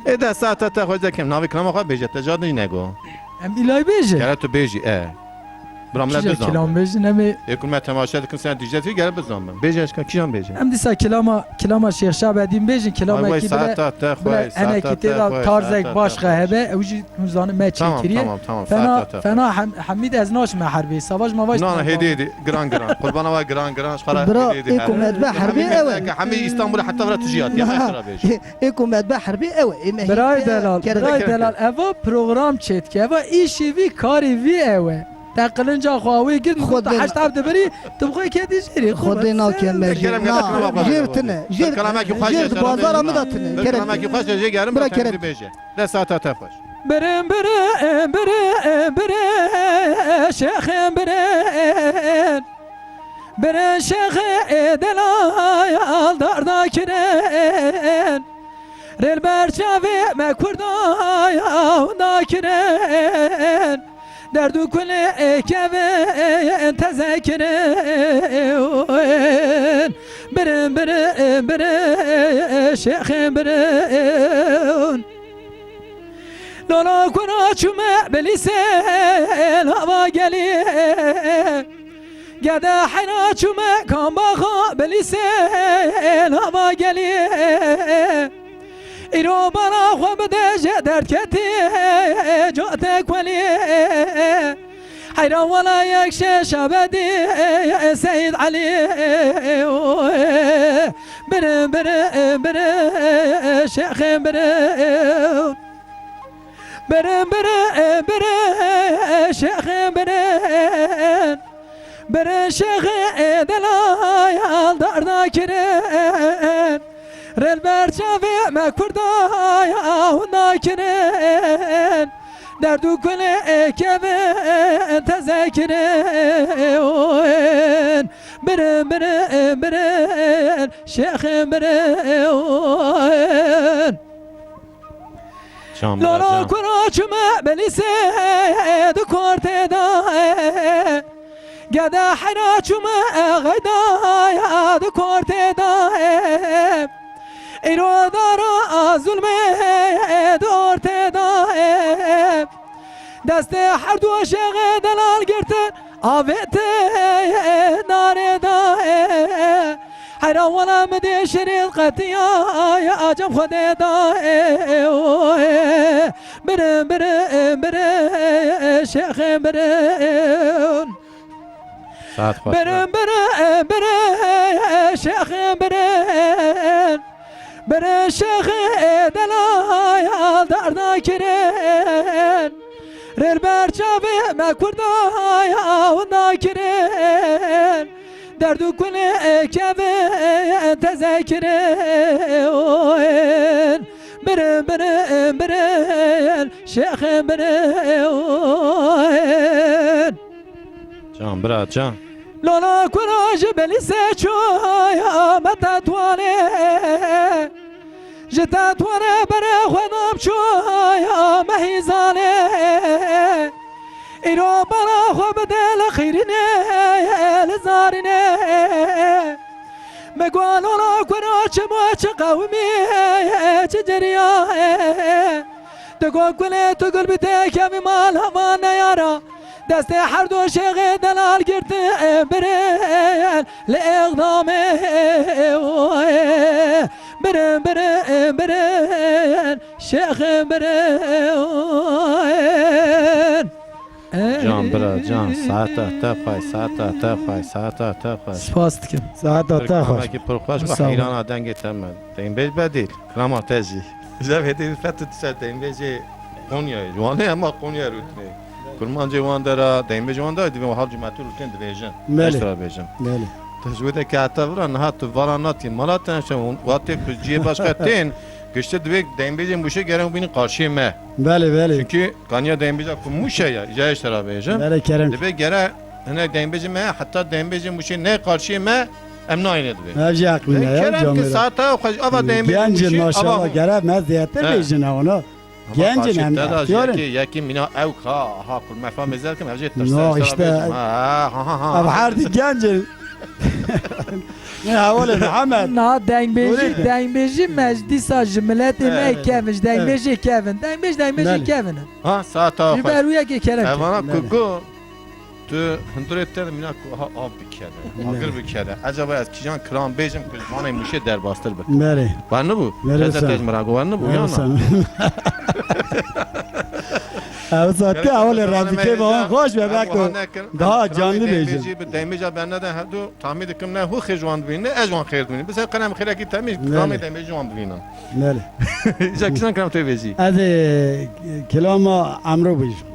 Ê de saeta te xwecde kim. Navê kilama xwe bêje, te ca din jî nego. Em îlay bêje. Gere tu bêjî, e. Bira millet bizan. Kilam bêjin, em ê. Ê ku me temaşe dikin, sen Dîcle tî gere bizan bin. Bêje eşka, kîjan bêje? Em dîsa kilama, kilama Şêx Şabedîn bêjin, kilama. Vay, vay, ki bile, saeta te bile xwe, enekî saeta te tê da xwe, tarzek başqa hebe, ew jî hûn zanin me çê kiriye. Tamam, tamam, tamam, saeta te xwe. Fena, fena Hem-, Hemîd ez naçime herbê. Savaş mavaş. Na, na, hêdî, hêdî. Giran, giran. Qurbana wa giran, giran. Ji xwe re hêdî, hêdî. Bira, ê ku me dibe herbê ew e. Hemî, hemî Îstanbulê heta vira tu jî hatiye. Ê ku me dibe herbê ew e. Ê me hêdî. Biray delal, biray delal. Eva program çêdike. Eva îşî vî, karî vî ew e. Te qilinca xwe wê girt, xwe te heşt ev dibirî, tu bi xwe ketî jêrî. Xwedê nake me jêr. Na, jêr tine. Jêr, jêr di bazara min de tine. Kerem. Kilamekî xweş e, jê gerim, bira kerem. Bêje. De saeta te xweş. Birin, birin, birin, birin, şêxin birin. Birin şêxê delal darda kirin. Rêl ber çavê me kurda ya hunda kirin. Derd û kulê kevin teze kirin. Birin, birin, birin, şêxin birin. Lolo kura çûme Bilîsê lava gelî. Gede heyra çûme Kambaxa Bilîsê lava gelî. Îro bala xwe bide ji derdketî cate kulî. Heyra wela yek şêşa bedî Seyîd Elî. Birin, birin, birin, şêxê birin. Birin, birin, birin, şêxê birin. Birin şêxê delal darda kirin. Rêl ber çavê me kurda ya hunda kirin. Derd û kulê kevin teze kirin. Birin, birin, birin, şêxê birin. Lolo kura çûme Bilîsê di kortê de. Gede heyra çûme Xeyda di kortê de. Îro dara zulmê di ortê de. Destê her du şêxê delal girtin, avêtin narê da. Heyra wela min dê şirîn qetiya, acem Xwedê da. Birin, birin, birin, şêxê birin. Saet xweş be. Birin, birin, birin, şêxê birin. Birin şêxê delal darda kirin. Rêl ber çavê me kurda ya hunda kirin. Derd û kulê kevin teze kirin. Birin, birin, birin, şêxê birin. Can, bira, can. Lola kura ji Belîsê çûya me Tetwanê. Ji Tetwanê berê xwe nam çûya me Hîzanê. Îro bala xwe bide li Xîrînê, li Zarînê. Me got, Lola kura çi bo, çi qewimî, çi ceriyayê. Tu got gulê tu gul bi tê kevî mal hava neyara. Destê her du şêxê delal girtin birin li êxdamê. Birin, birin, birin, şêxê birin. Can bira, can. Saeta te xweş, saeta te xweş, saeta te xweş. Spas dikim. Saeta te xweş. Kamekî pir xweş, bi Sağ ol. Heyrana dengê te me. Deynbêj Bedîl, krama te jî. Ji vê dî fetu dise deynbêjê Konyayê. Ji Wanê ama Konya rûtinê. Kurmancê wan dera, deynbêj wan dera, divê hal cumetû rûtin dibêjin. Belê. Eştera bêjin. Belê. Te ji wê de ke heta vira niha tu vara natî mala te neşe, wan tê ku ciyê başka tên, giştî divê deynbêjê Mûşê gere bînin qarşiyê me. Belê, belê. Çünkü Kanya deynbêja ku Mûşe ya, îja eştera bêjin. Belê, kerem. Divê gere hinek deynbêjê me, heta deynbêjê Mûşê ne qarşiyê me, em nayne divê. Ev jî aqlî me ya, Kerem ki camêra. Saeta xwe, ava deynbêjê Mûşê, ava maşallah, hûn. Gere me zêdetir bêjin ona. Ama gencin karşı em, te da ihtiyar in. Yekî, yekî mîna ew ka, aha, kur me fam êzer kim, ev jê tirse, No, işte. Ha, ha, ha, ha. Ev her di gencin. Ne hawale Muhammed. Na dengbêjî, Öyle mi? Dengbêjî me dîsa ji miletê me Evet. Kevin, ji dengbêjê Evet. Kevin. Dengbêj, dengbêjê Belê. Kevin. Ha, saeta xwe. Ji ber wî yekê kerem Evana kevin. Kuku, tu hundurê te de mîna ku, aha, av bikene. Ne? Agir bikene. Acaba ez kîjan kiram bêjim ku zimanê Mûşê derbastir bikim? Belê. Wer nibû? Belê, Ez de sen. Tej mira got, wer nibû, Belê, ya na? Sen. Ew saetî Gerek hawalê yok, razî kê, bana xweş be, beko daha canlı bêjin. Deymêjî bi deymêja bernede hevdu tahmîn dikim ne hû xêr ji wan dibînin, ne ez ji wan xêr dibînim. Bi ser qenem xêrekî temî, Belê. Kiramê deymêjî wan dibînin. Belê. Îca kîjan kiram tê bêjî? Ez ê kilama Emro bêjim.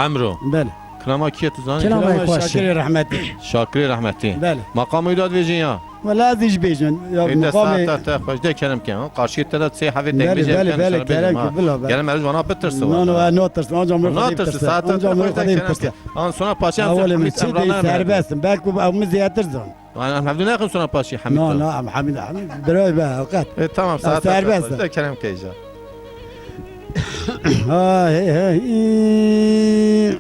Emro. Belê. Kirama kî ye tu zanî? Kirama Kirama xweş e. Şakirê rehmetî. Şakirê rehmetî. Belê. Maqamê wî da dibêjin ya? Wela ez ê jî bêjim. Ya Ê de maqamê saeta te xweş de kerem ke. Qarşiyê te de sê hevê Belê, deymêjê belê, belê, kerem ke. Kerem ke, bila, belê. Kerem ez vana bitirsin No, no, wala. Ez natirsim. Anca min Xwedê Natirsin, bitirsin. Saeta Anca te min xweş de Xwedê kerem ke. bitirsin. An sona paşê em Awalê min hemî çi dê emrana serbest im. Belku ew min zêdetir zan. An em hevdû nexin sona paşê hemî Na, te. Na, em hemî, hemî birayê be, heqet. E, tamam, Ew saeta te serbest xweş e. De kerem ke îca. Ay, hey, hey.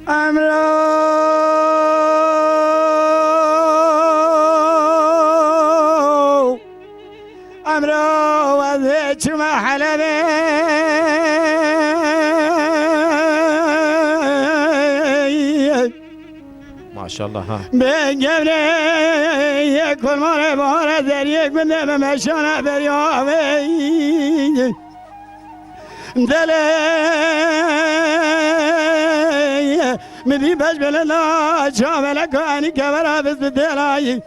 Emro, Emro, ez ê çûme Helebê. Maşallah ha. Bi gevreyê kurmanê bahara deriyê gundê me meşana berya ve. Delê mi dî beş belê la çavele kanî kevera biz bi delayî.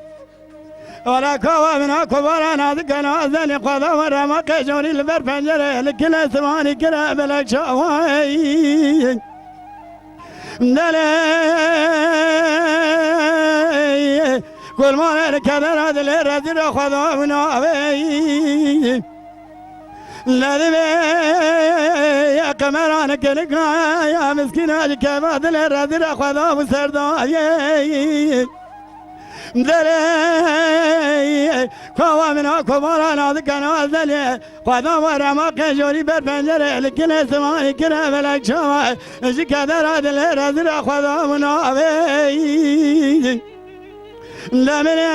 Wala kawa min a kovara nazik nazenê xweda we rema qejonî li ber pencere li kile simanî kire belek çawayî. Delê kurmanê li kedera dilê rezî re xweda min avê. Ledivê ya qemeran kinika ya miskîna ji keva dilê rezî re xweda bi serdayê. Delê kawa min a kovara nazik nazenê xweda we rema qejonî ber pencere li kile simanî kire belek çawa ji kedera dilê rezî re xweda min avê. Demirê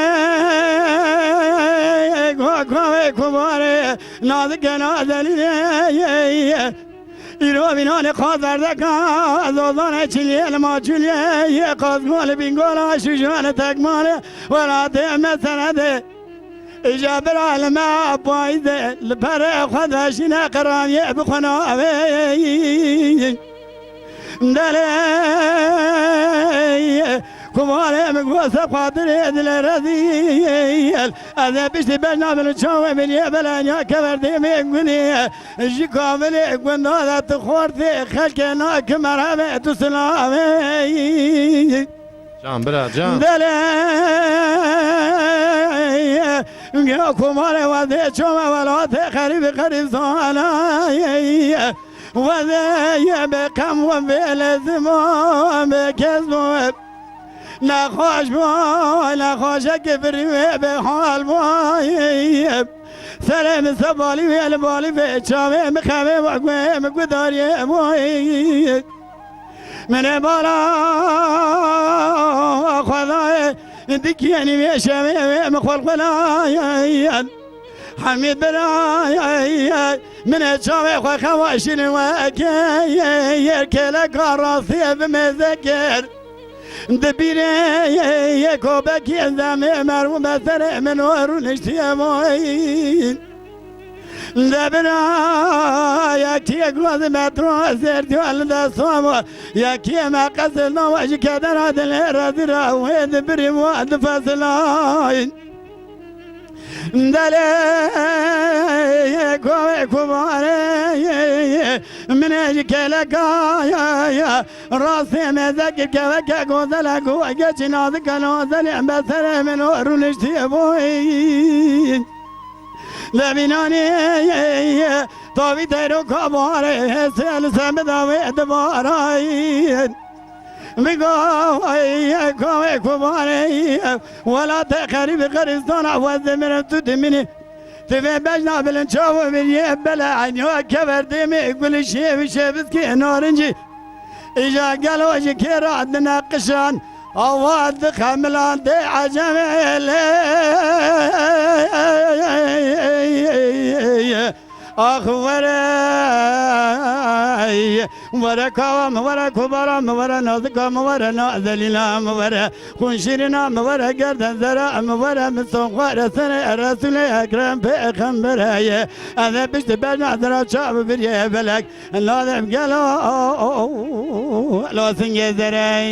ku kavê kubarê nazik nazenî. Îro vînanê qaz berdeka zozanê çiliyê li maçuliyê qaz gol bîngola şûjû li tekmalê welatê me senedê. Îja bira li me payîzê li perê xwe veşîne qeraniyê bixwe navê. Delê kumarê min got se xatirê dilê rezîl. Ez ê piştî beş nabin û çavê min yê belenya keverdê min gunê. Ji kavilê gunda de tu xortê xelkê nakim merhebê tu silavê. Can bira can. Delê Geo komare wezê çome welatê xerîbî xerîb zanayê. Wezê ye be qem we bê lezim we bê kes we. Nexweş be, nexweşekê birî wê bê hal be. Serê min sebalî wê li balî vê çavê min xevê we guhê min gudariyê be. Min ê bala xwedayê dikî yenî vê şevê wê min xwelxwelayen. Hemî birayê min ê çavê xwe xewa şîrin wekê yer kêleka rastiyê bi mêze kir. Di bîrê yê kobekî zemê merû be serê min û rûniştiye boyîn. De bira yekî gaz metro zêrdiyo li desta bo. Yekî me qesil nawa ji kedera dilê re dira wê di birî wa di fesilayîn. Delê kovê kumarê min ê ji keleka ya ya. Rastê me zekir keveke gozele ku geçî nazik nazelê be serê min û rûniştiye boyîn. Devînanê tavî teyroka barê hêsê li ser bidawê dibarayîn. Bigawê kavê kumarê welatê xerîbî xerîstana xwezê mirin tu dimînî. Tu vê bejna bilin çav û biriyê bele eynî wa keverdê min gulî şêv û şêviskê narincî. Îja gelo ji kê re dineqişan awa dixemilan dê ecemê lê. Ax were, were kawa min, were kubara min, were nazika min, were nazelîna min, were xûnşîrîna min, were gerdenzera min, were min sonxware serê Resûlê Ekrem pêxembere ye. Ez ê piştî bejna zira çav biriyê belek. Lazim gelo lo singê zerey.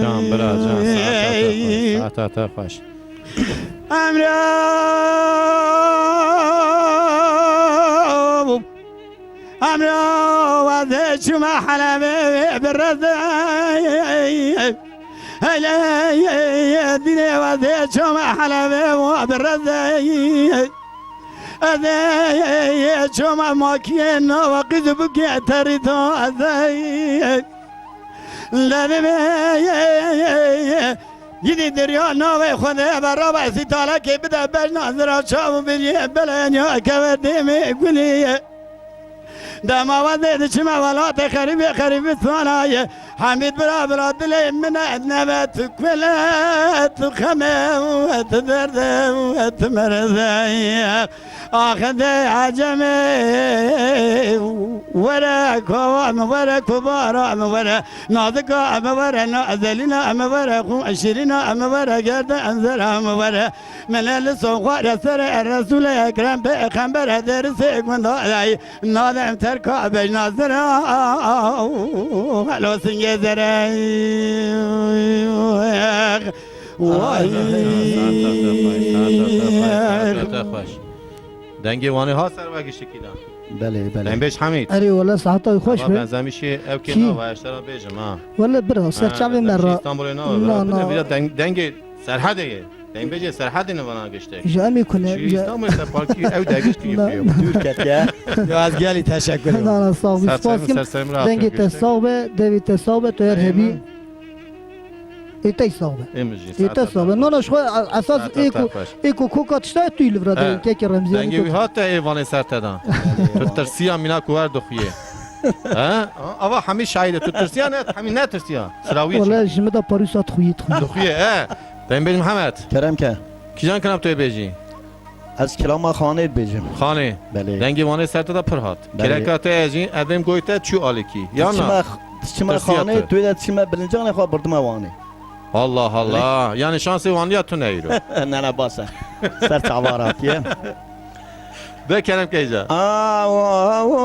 Can bira, can, saeta te xweş, saeta te xweş. Emre, emre, wezê çûme Helebê wê bireze. Hele, dînê wezê çûme Helebê wa bireze. Ez ê çoma makiyê nava qîz bûkê terî da ez ê. Levê me gidî derya navê Xwedê beraba sîtalekê bide bejna zira çav û biriyê beleniya keve dêmê guliyê. Dema wezê diçime welatê xerîbê xerîbistana ye. Hemîd bira bira dilê min e nebe tu kule tu xeme tu derde tu merze. Axedê ecemê were kova min were kubara min were nazika min were nazelîna min were xû şîrîna min were gerde enzera min were. Min li soxware serê Resûlê Ekrem pêxembere derisê gunda dayî. Nadem terka bejna zira, helo singê zere. Vay. Dengê Wanê ha ser wekî şikî de. Belê, belê. Dembêj Hemîd. Erê, wele saeta xweş be. Benzemîşê ew kê nava, ez te re bêjim, ha. Wele bira, ser çavê me ra. Îstanbulê nava. Na, na. Bira deng-, dengê Serhedê ye. Dembêjê Serhedê ne vana giştek. Ji em ê kune, ji Îstanbulê te parkî ew degişt kiriye. Dûr ketiye. Ya ez gelî teşekkür ederim. Na, na, sağ ol. Spas kim. Dengê te sağ be, devê te sağ be, tu her hebî. Ê te sağ be. Ê te sağ be. Na, na, ji xwe esas ê ku, ê ku koka tişta tu li vira de kekê Remzî. Dengê wî hate ê vanê ser te da. Tu tirsiya mîna ku wer dixuye. He? Ava hemî şahîde. Tu tirsiya ne, hemî ne tirsiya. Sira wî. Wala ji min de parûsa dixuye, dixuye. Dixuye, e. Dembêj Mihemed. Kerem ke. Kîjan kilam tu yê bêjî? Ez kilama Xanê dibêjim. Xanê. Belê. Dengê Wanê ser te de pir hat. Belê. Kereka te ye jî, evêm goy te çû alîkî. Ya na? Çima, çima Xanê, tu yê de çima bilincanê xwe birdime Wanê. Allah Allah. Belê. Yani şansê Wanliya tune îro. Ne, ne, bas e. Ser çava hatiye. De kerem keyca. Awo, awo.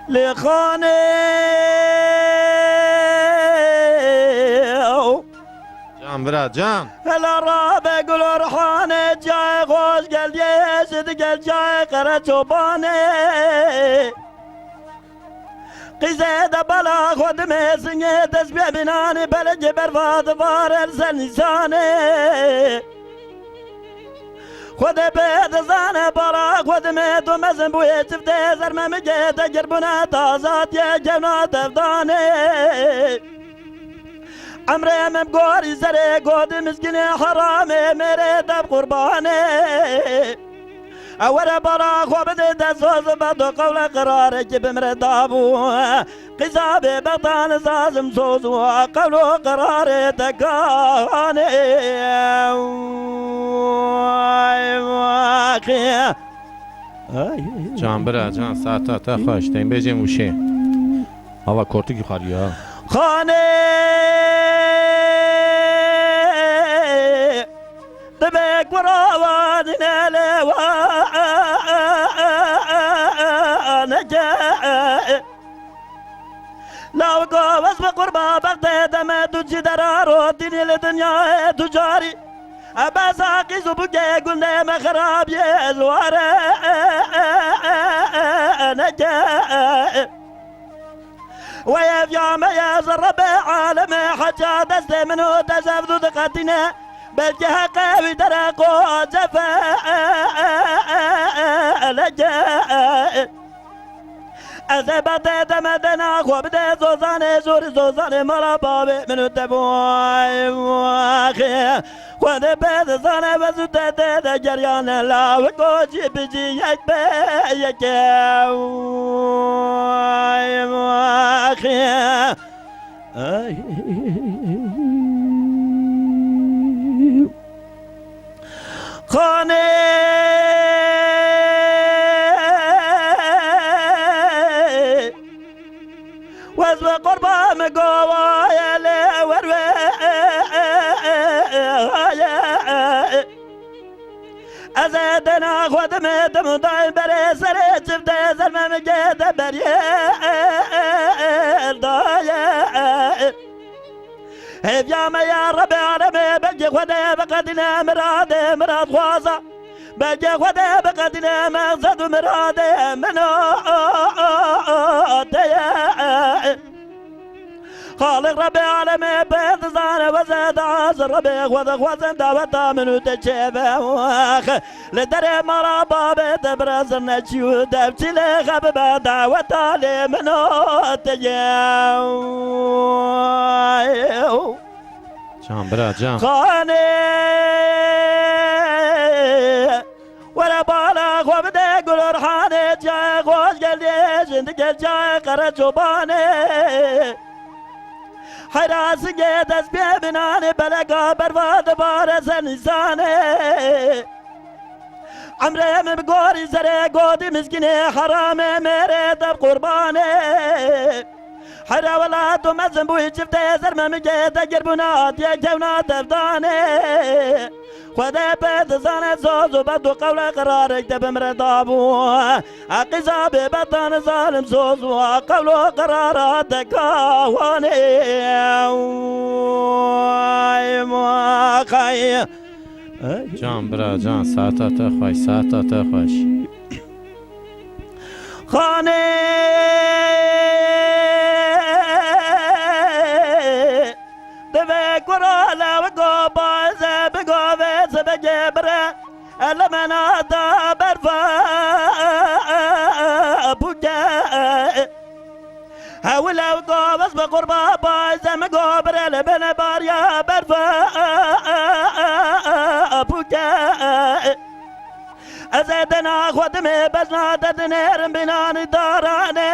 Lê Xanê. Can bira, can. Hela rabe gul Orhanê, cayê xweş gel yê, ji digel cayê qere çobanê. Qîzê de bala xwe dimê singê dest bê binanê belekê berva divare li ser nîsanê. Xwedê pê dizane bala xwe dimê tu mezin bûyê çiftê zer memikê te kirbûne tazatiyê kevna tevdanê. Emrê min bi gorî serê gotî miskinê heramê mêrê te bi qurbanê. Ew were bala xwe bide dest soz be tu qewle qirarekî bimre dabû. Qîza bêbextan zazim soz û qewlo qirarê te kanê. Ay, waxê. Ay. Can bira, can, saeta te xweş. Tên bêjên wişê. Hava kortik yukarı ya. Xanê. Dibe kuravan nele wa neke. Lawko wes bi qurba bextê deme tu çi deraro dînî li dinyayê tu carî. Ebesa qîz û bûkê gundê me xerabiyê li ware neke. Weyê viya me ye ji Rebê alemê heca destê min û te ji ev dû diqetîne. Belkî heqê wî dereqo cefe leke. Ez ê bextê deme dena xwe bide zozanê, jorî zozanê mala bavê min û te bû. Ay, waxê. Xwedê pê dizane ve zû te tê de geriyane lawiko cî bi cî yek be yeke. Ay, waxê. Ay. Xanê. Wez ve qurba min govaye lê wer ve. Ez ê dena xwe dimê dim û dayê berê serê çiftê zer memikê de beriyê daye. Hêviya me ya Rebê alemê belkî Xwedê biqedîne miradê miradxwaza. Belkî Xwedê biqedîne meqsed û miradê min û te ye. Xaliq Rebê alemê pê dizane wezê daz Rebê xwe dixwazin daweta min û te çêbe wex. Li derê mala babê te birazir neçî û devçî lê xebibe daweta lê min û te ye. Can bira can. Xanê. Were bala xwe bide gul orhanê cayê xweş geldiye jin digel cayê qere çobanê. Heyra singê dest bê binanê beleka berva dibare ser nîsanê. Emrê min bi gorî serê gotî miskinê heramê mêrê te bi qurbanê. Hera wela tu mezin bûyî çiftê zer memikê te girbûna hatiye kevna tevdanê. Xwedê pê dizane soz û bed û qewle qirarek te bimre dabû. Eqîza bêbetan zalim soz û qewlo qirara te kawanê. Ay, maxay. Can bira can, saeta te xweş, saeta te xweş. Xanê. Divê kura lewiko baze bigove zibegê bire. Elemena da berfa buke. Hewil ew gavez bi qurba baze mi go bire li bine bariya berfa buke. Ez ê dena xwe dimê bezna te dinêrim binanî darane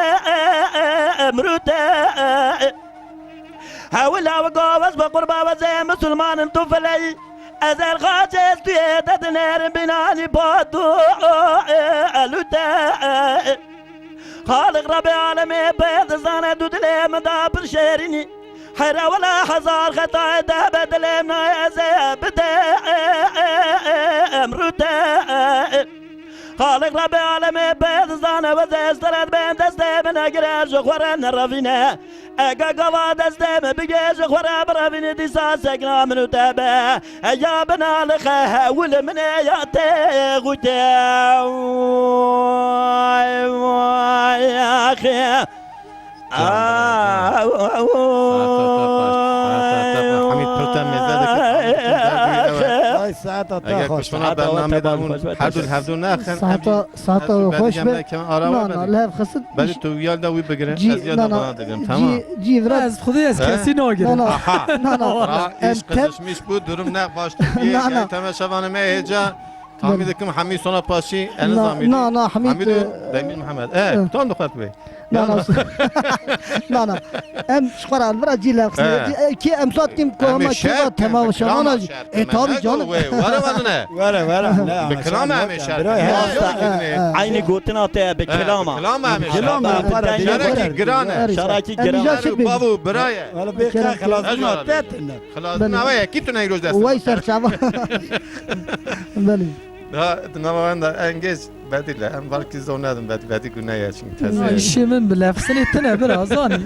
emrû te. Hewila wika wez bi qurba wezê misilmanin tu fileyî. Ez erxaçê stuyê te dinêrim binanî batu elû te. Xaliq Rebê alemê pê dizane tu dilê min da pir şêrînî. Heyra wela hezar xetayê te be dilê min nayê ez ê bide emrû te. Xaliq Rebê alemê pê dizane wezê ez te re dibêm destê min negire ji xwe re nerevîne. Ege gava destê min bigê ji xwe re birevînî dîsa sekna min û te be. Eya bina li xe hewil min ê ya tê xûtê. Vay, vay, axê. Aa, ew, ew, ew. Saeta te xweş, saeta te xweş. Hamîd pir te mêze dike, Hamîd pir te derdû, ew e. Ay, saeta te xweş. Eger kuştuna bernamê de hûn her du hevdû nexin, em jî saeta xweş be. Na, na, li hev xistin. Belê tu yal da wî bigire, ez yal da bana digirim, tamam. Cî, cî vira. Ez xwedê ez kesî nagirim. Na, na. Aha. Na, na. Ra îş qizişmiş bû, durum ne baş. Na, na. Temaşevanê me hêca. Tamî dikim Hemî sona paşî, en na, na, Hemîd, e, Demîr Mihemed. E, e, kutan dixwet bê. Na, na. Na, na. Em ji xwe re li vira cî lexsine. E. Cî, e, kê em sat kim ku em ê şert kim, temaşevan a jî. E, tabii canım. Were, were ne? Were, were. Bi kilam em ê şert kim. Rasta. Eynî gotina te bi kilama. Bi kilama em ê şert kim. Şerekî giran e. Şerekî giran e. Babu, biraye. Were bê xelazina te tine. Xelazina we yekî tune îroj dest. Wey serçava. Belê. Da, di nava wan de en geç Bedî le, em balkî zor nedin Bedî, Bedî gune ye çünkü teze. Na, îşê min bi lefsinê tine bira, zanî.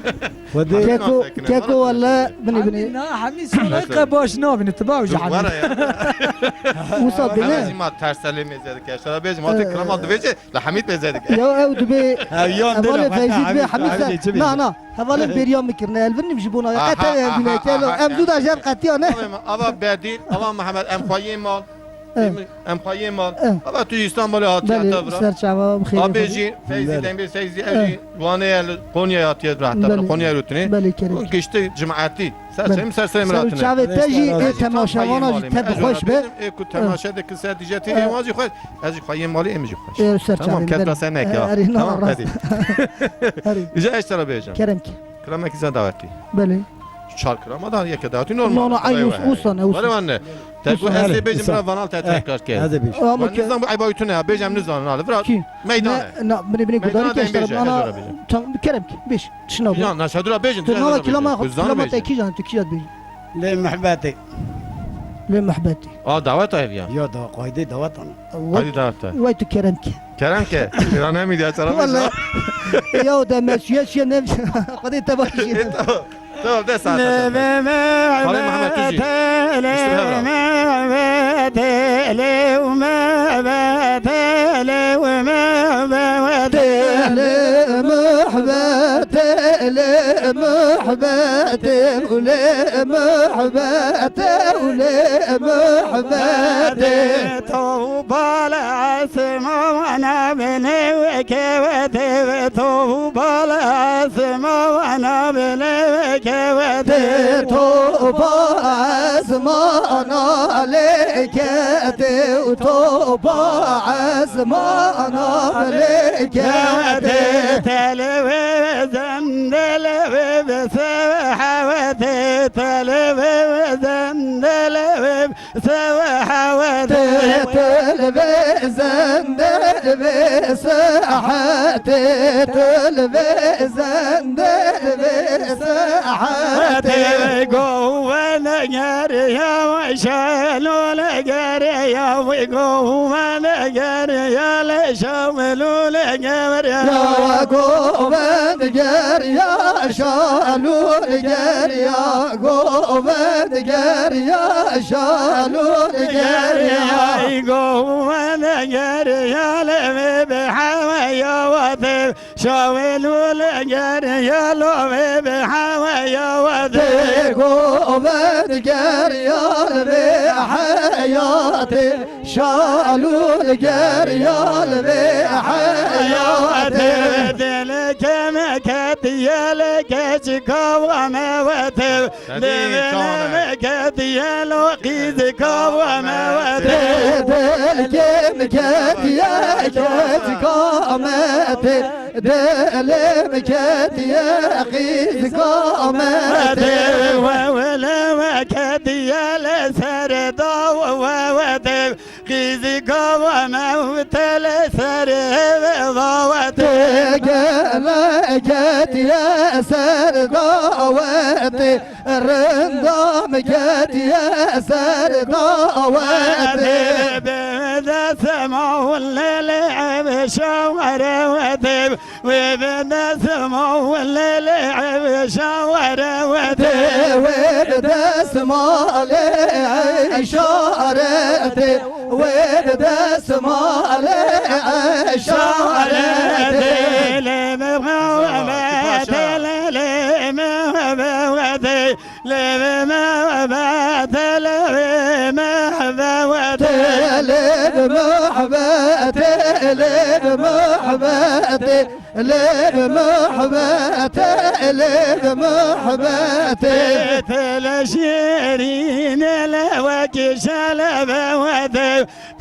Xwedê. Keko, keko wele, binî, binî. Hemî na, hemî sona qe baş nabîne, tu baw ji hemî. Were ya. Wisa bine. Hemî ma terselê mêze dike, şara bêjim, hati kirama dibêje, la Hemîd mêze dike. Ya ew dibê, hevalê Feyzî dibê, Hemîd se, na, na, hevalê bêriya min kirine, elvirnim ji bona, qete ev bine, kelo, em du da jev qetiya ne. Ava Bedî, ava Mihemed, em xweyê mal. Eh. Em xweyê mal. Eh. Ava tu ji Îstanbulê hatiye te bira. Belê, serçava bi xêrê. Abê jî Feyzî, Dembê Feyzî, ev jî Wanê ye, li Konyayê hatiye bira, te bira Konyayê rûtinê. Belê, kerem. Û giştî cimetî. Ser çavê min, ser serê min hatine. Çavê te jî, ê temaşevana jî te bi xweş be. Ê ku temaşe dikin ser dîjetê ê wan jî xweş. Ez jî xweyê malê ê min jî xweş. Ê, ser çavê min. Tamam, kefta ser neke ha. Tamam, hadi. Îja ez te re bêjim. Kerem ki. Kilamekî zan dawetî. Belê. Çar kilama da yeke dawetî normal. No, no, ay us-, usan e, usan. Were wan ne? Te got ez ê bêjim bira vanal te tekrar ke. Ez ê bêjim. Ama ke nizam bu ayba ütüne ya, bêjem nizam hadi. Bira meydane. Na, bine, bine gudarî ke işte bana. Tam kerem ki, bêj. Şuna bu. Ya, na şadura bêjin. Tu nava kilama, kilama te kîjan, tu kîjan bêjin. Lê muhbetê. Lê muhbetê. A, dawet ev ya. Ya da, qaydê dawet ana. Hadi dawet. Vay tu kerem ki. Kerem ke, îran hem îdiya çara. Vallahi. Ya de meşiye şiye ne. Xwedê te baş şiye. E, tamam. Tamam, de saat. Xalê Mehmet tu jî. Tawbal esmana binê weke wete, tawbal esmana binê weke wete, tawbal esmana lê kete, tawbal esmana lê kete. Telê wê zendele wê bi se hewete, telê wê zendele wê Sewe hewete. Tê, tê li vê zende li vê saetê, tê li vê zende li vê saetê. Tê govene geriya, şelole geriya, govene geriya, le şelole geriya. Ya govend geriya, şalul geriya. Govend geriya, şalul geriya. Govend geriya, levê bi heweya wate. Şawelul geriya, lovê bi heweya wate. Tê govend geriya, levê heyatê. Şalul geriya, levê heyatê. Dilê keme ketiye, lê keçika wame wate. Divê me ketiye lo qîzika we me wete. Dilkê min ketiye keçika me tê. Dilê min ketiye qîzika me tê. We wele me ketiye li ser da we wete. Qîzîka we mewte li serê vê dawetê. Tê gele ketiye ser dawetê, rinda min ketiye ser dawetê. Bê destê ma lê lê ev şawere wetê. Wê bi destmalê lê ev şawere wetê. Wê bi destmalê eşaretê. Wê bi destmalê eşaretê. Lê bi xewetê lê Lê bi muhbetê, lê bi muhbetê, lê bi muhbetê, lê bi muhbetê, lê bi muhbetê, lê bi muhbetê. Tê lê şêrînê lê wekî şelebewetê.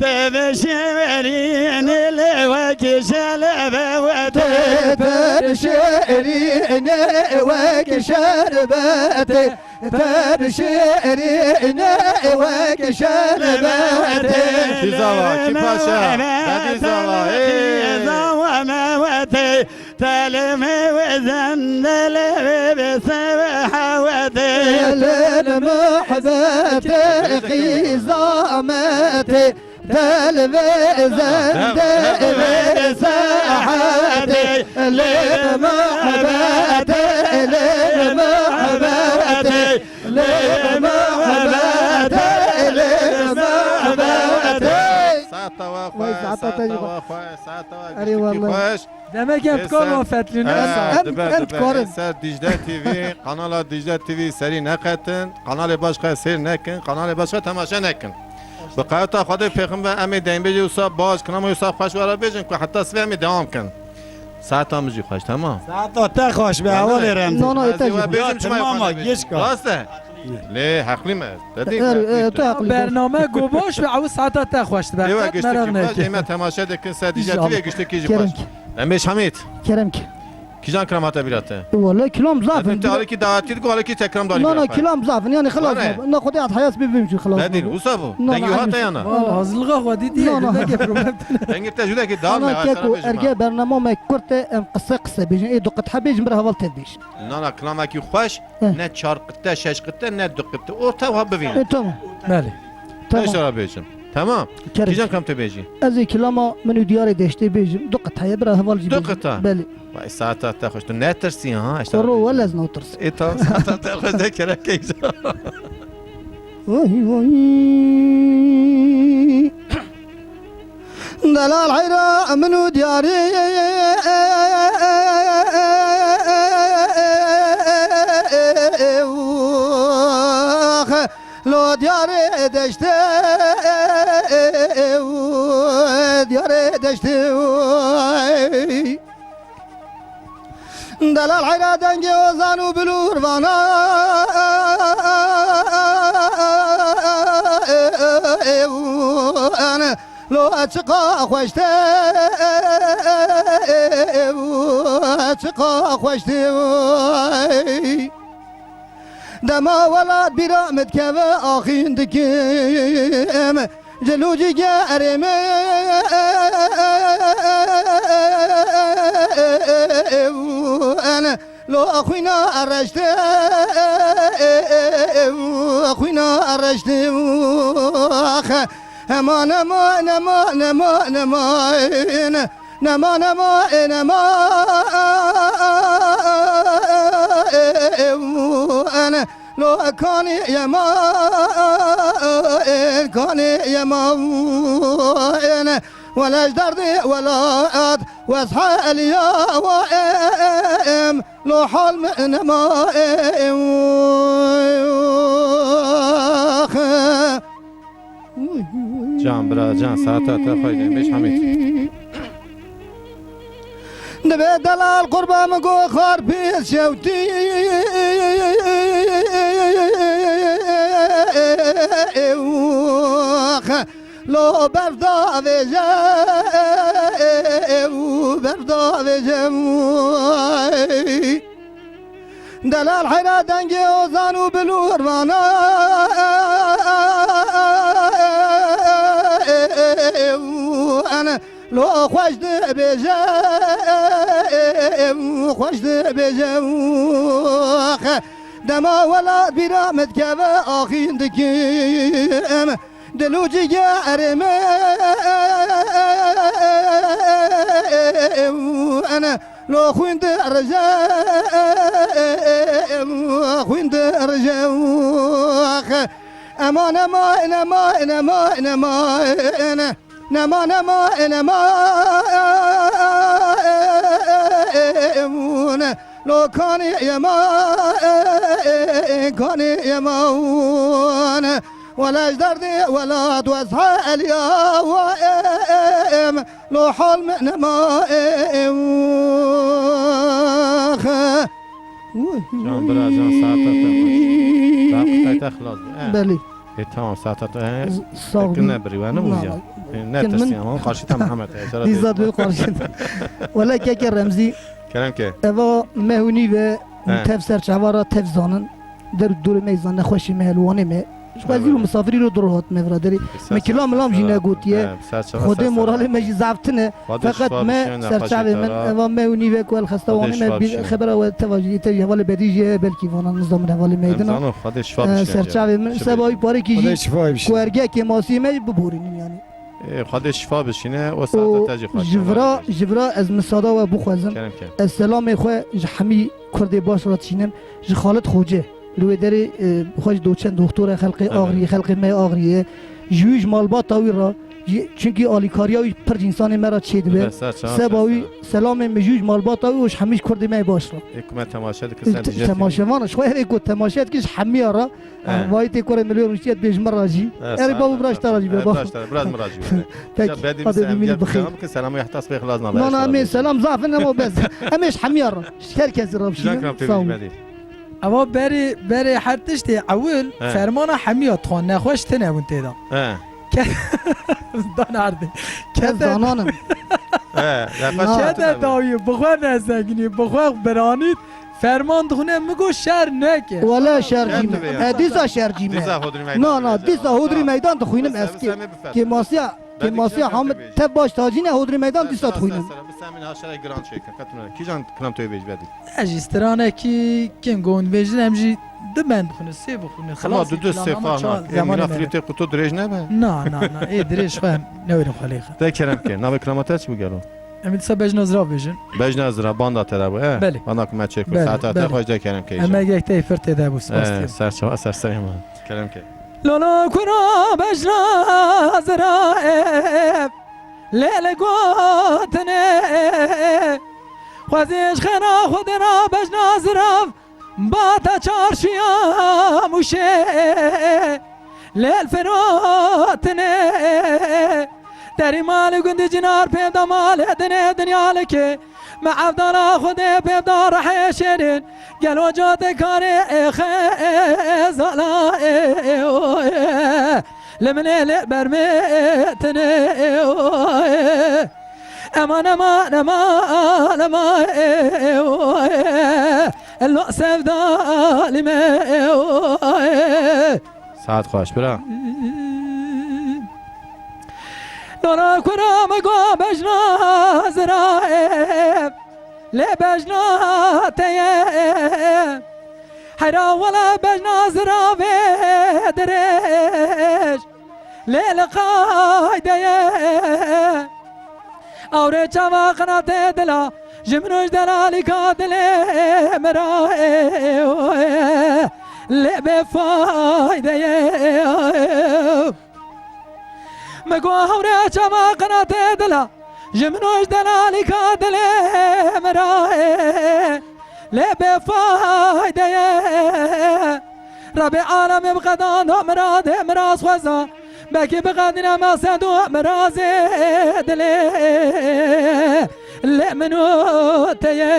Tê bi şêrînê lê wekî şelebewetê. Tê bi şêrînê wekî şerbetê. Tê bi şêrînê wekî şerbetê. Kî zava, kî paşa, Bedî zava, ê. Zava mewetê. Telê mewezendele ve be sewe hawetê. Telê muhbetê xizametê. Telê ve zende ve sahatê. Lê muhbetê, lê muhbetê, lê muhbetê, lê muhbetê. Saeta we xweş, saeta we xweş, saeta we giştikî xweş. Demek em Ê dikar ser, wan fetlîne. Em, em, dibe, em dibe. Dikarin. Ê ser Dicle T V, kanala Dicle T V serî neqetin, kanalê başqa seyr nekin, kanalê başqa temaşe nekin. Bi qeweta Xwedê pêxember em ê deynbêjê wisa baş, kilama wisa xweş were bêjin ku heta sibê em ê dewam kin. Saeta min jî xweş, temam. Saeta te xweş be, hevalê Remzî. No, no, ê te jî. Ez ê we bêjim çima xweş bêjim. Rast e? Lê heqlî me. Te dî, Er, heqlî e, tu. Te heqlî. Bername ku baş be, ew saeta te xweş dibe. Ê we giştikî xweş, ê me temaşe dikin ser Dicle T V giştikî jî xweş. Kerem ki. Demêş Hamîd. Kerem ki. Kîjan kilam hate bîra te? Wele kilam zaf in. Te alekî dawetî digo, alekî te kilam darî bîra xwe. No, no, kilam zaf in. Yani xelas. Wane. Na xwedê at heyas bê bimjî xelas. Bedîl, wisa bû? No, dengi no, hat heyana. Wala hazırlığa xwe dîtî. No, no. Dengê problem. Dengê te jûdekî dal me. Ana keko erge bernama me kurt e, em qise qise bêjin. Ê du qithe bêjin, bir heval tev bêjin. Na, na, kilamekî xweş, ne çar qite, şeş qite, ne du qite. Orta wa bivîne. E, tamam. Belê. Tamam. Eşara bêjim. Tamam. Kerem. Kîjan kam tu bêjî? Ez ê kilama min û Diyarê Deştê bêjim. Du qit heye, bira heval jî bêjim. Du qita? Belê. Vay, saeta te xweş. Tu netirsî ha? Ro, wele ez natirs. E, tamam, saeta te xweş de kerem keyza. Vay, vay. Delal heyra min û Diyarê. Lo Diyarê Deştê, Diyarê Deştê. Delal heyra dengê ozan û bilûrvana. Lo çiqa xweş tê, çiqa xweş tê. Dema welat bîra min dikeve, axîn dikim. Cil û cîgerê min lo xwîna reştê, xwîna reştê. Hema nema, nema, nema, nema. Nema, nema, e, nema, e, e, e, u, en, lo, e, kanî yema, e, kanî yema, u, en, wele ji derdê welat, wez heliya, wa, e, e, em, lo, hal min nema, e, e, u, e. Can, bira, can, saeta te xweş de, bêş Hamîd. Divê delal qurba min go xar pêz şewtî. Lo berf da vêje, berf da vêje. Delal heyra dengê ozan û bilûrvana. En lo xweş dibêje, xweş dibêje. Dema welat bîra min dikeve, axîn dikim. Dil û cîgerê min, lo xwîn dirije, xwîn dirije. Ema nema, nema, nema, nema, nema, nema, nema. Lo kanî yema, kanî yema wan. Wela ji derdê welat wezha eliya wa em. Lo hal me nema em. Can bira, can, saeta te xweş. Daqiqay te xilas bû, eh. Belê. E, tamam, saeta te, eh, sağ ol. Kine birî we, ne bû ya? E, ne tirsî ama, karşî te Mihemed, e, şeref. Dîza dû karşî te. Wela keke Remzî. Kerem ke. Eva me hûnî ve, he, tev serçava ra tev zanin. Der û dorê me zan nexweşê me, helwanê me. Ji xwe zî û misafirî ro dor hat me vira derê. Me kilam milam jî negotiye. Xwedê moralê me jî zaf tune. Feqet me serçavê min, eva me û nîvek wel xesta wanî me bir xebera we teva jî te hevalê bedî jî ye, belkî vana nizamin hevalê me dina. Serçavê min seba wî parekî jî ku ergekê masiyê me biborînin yanî. Ê, Xwedê şifa bişîne, o saete te jî xweş. Ji vira, ji vira ez misada we bixwezim. Kerem ke. Ez selamê xwe ji hemî kurdê baş re dişînim. Ji Xalid Xoce. Li wê derê, e, xwe ji doçend doxtor e, xelkê Axriyê, xelkê me Axriyê. Ji wî ji malbata wî re, ji, çunkî alîkariya wî pir ji însanê me re çêdibe. Seba wî selamê min ji wî ji malbata wî û ji hemî ji kurdê me yê baş re. Ê ku me temaşe dike, temaşevan, ji xwe hevê ku temaşe dike ji hemiya re. Vayî tê kurê milyon rûşiyet bê ji min re jî. Erê bavû bira ji te re jî be, bavû. Biraz min re jî be. Peki, hadi dîmî bixîr. Selam ya htas bê xilaz nabe. Na, na, em ê selam zaf in, ama bes. Em ê ji hemiya re. Ji her kesî re bişînin. Sağ ol. Eva berê, berê her tiştê ewil fermana hemiya dixwan, nexweş tune bûn tê de. He. Ke-, dan erdê. Kete danan im. He, nexweş tune bûn. Kete dawî, bi xwe nezenginî, bi xwe biranît, ferman dixwine, min got şer neke. Wele şercî me. E, dîsa şercî me. Dîsa Hodrî Meydan. Na, na, dîsa Hodrî Meydan dixwînim ez kê. Kêmasiya, kêmasiya Hamid tev baş tacîne Hodrî Meydan dîsa dixwînim. Bisemîn ha şerek giran çêkin. Qet tune. Kîjan kilam tu yê bêjî bedî? Ez jî stranekî kêm got bêjin, em jî du bend bixwînin, sê bixwînin. Ama xilas du, du, sê fahma. Ê, mîna filî tê quto dirêj nebe? Na, na, na. Ê dirêj xwe em newêrin xwelê xwe. Te kerem ke. Navê kilama te çi bû gelo? Em ê dîsa bejna zirav bêjin. Bejna zirav, banda te de bû, e? Belê. Banda ku me çêkir. Belê, saeta te xweş de kerem ke. Em ê gek te fir tê de bû, spas dikim. Serçava, serserê me. Kerem ke. Lolo kura bejna zirav. Lê li gotinê xwezî ji xêra Xwedê re bejna zirav, bata çarşiya Mûşê lê li firotinê. Derî malê gundî cinar pê da malê dinê dinya likê. Me evdala Xwedê pê da rehê şêrîn. Gelo cadekarê ê xezala ê, ê, o, ê. Li min ê lê bermê tine, ê, o, ê. Eman, eman, eman, eman, ê, o, ê. Lo sevdalî me, ê, o, ê. Saet xweş, bira. Nora kura me go bejna zira, ê. Lê bejna te ye. Heyra wele bejna ziravê dirêj. Lê li qayde ye. Awrê çava qinatê dila. Ji min û ji delalîka dilê min ra ê. Lê bê fayde ye. Me go hewre çava qinatê dila, ji min û ji delalîka dilê min ra ê, lê bê fayde ye. Rebê alemê bi qedando miradê miraz xweza, belkî biqedîne mesedo mirazê dilê, lê min û te ye.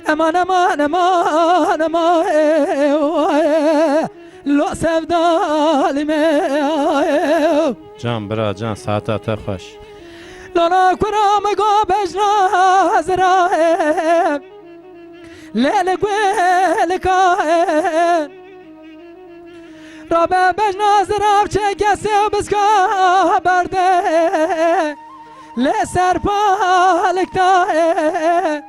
Eman, eman, eman, eman, ê, ê, lo sevdalî me. Can bira, can, saeta te xweş. Lala kura me go bejna zira, ê, lê li guelika, ê. Rabe bejna zirav çe kesê û biska berde. Lê ser palik da, ê.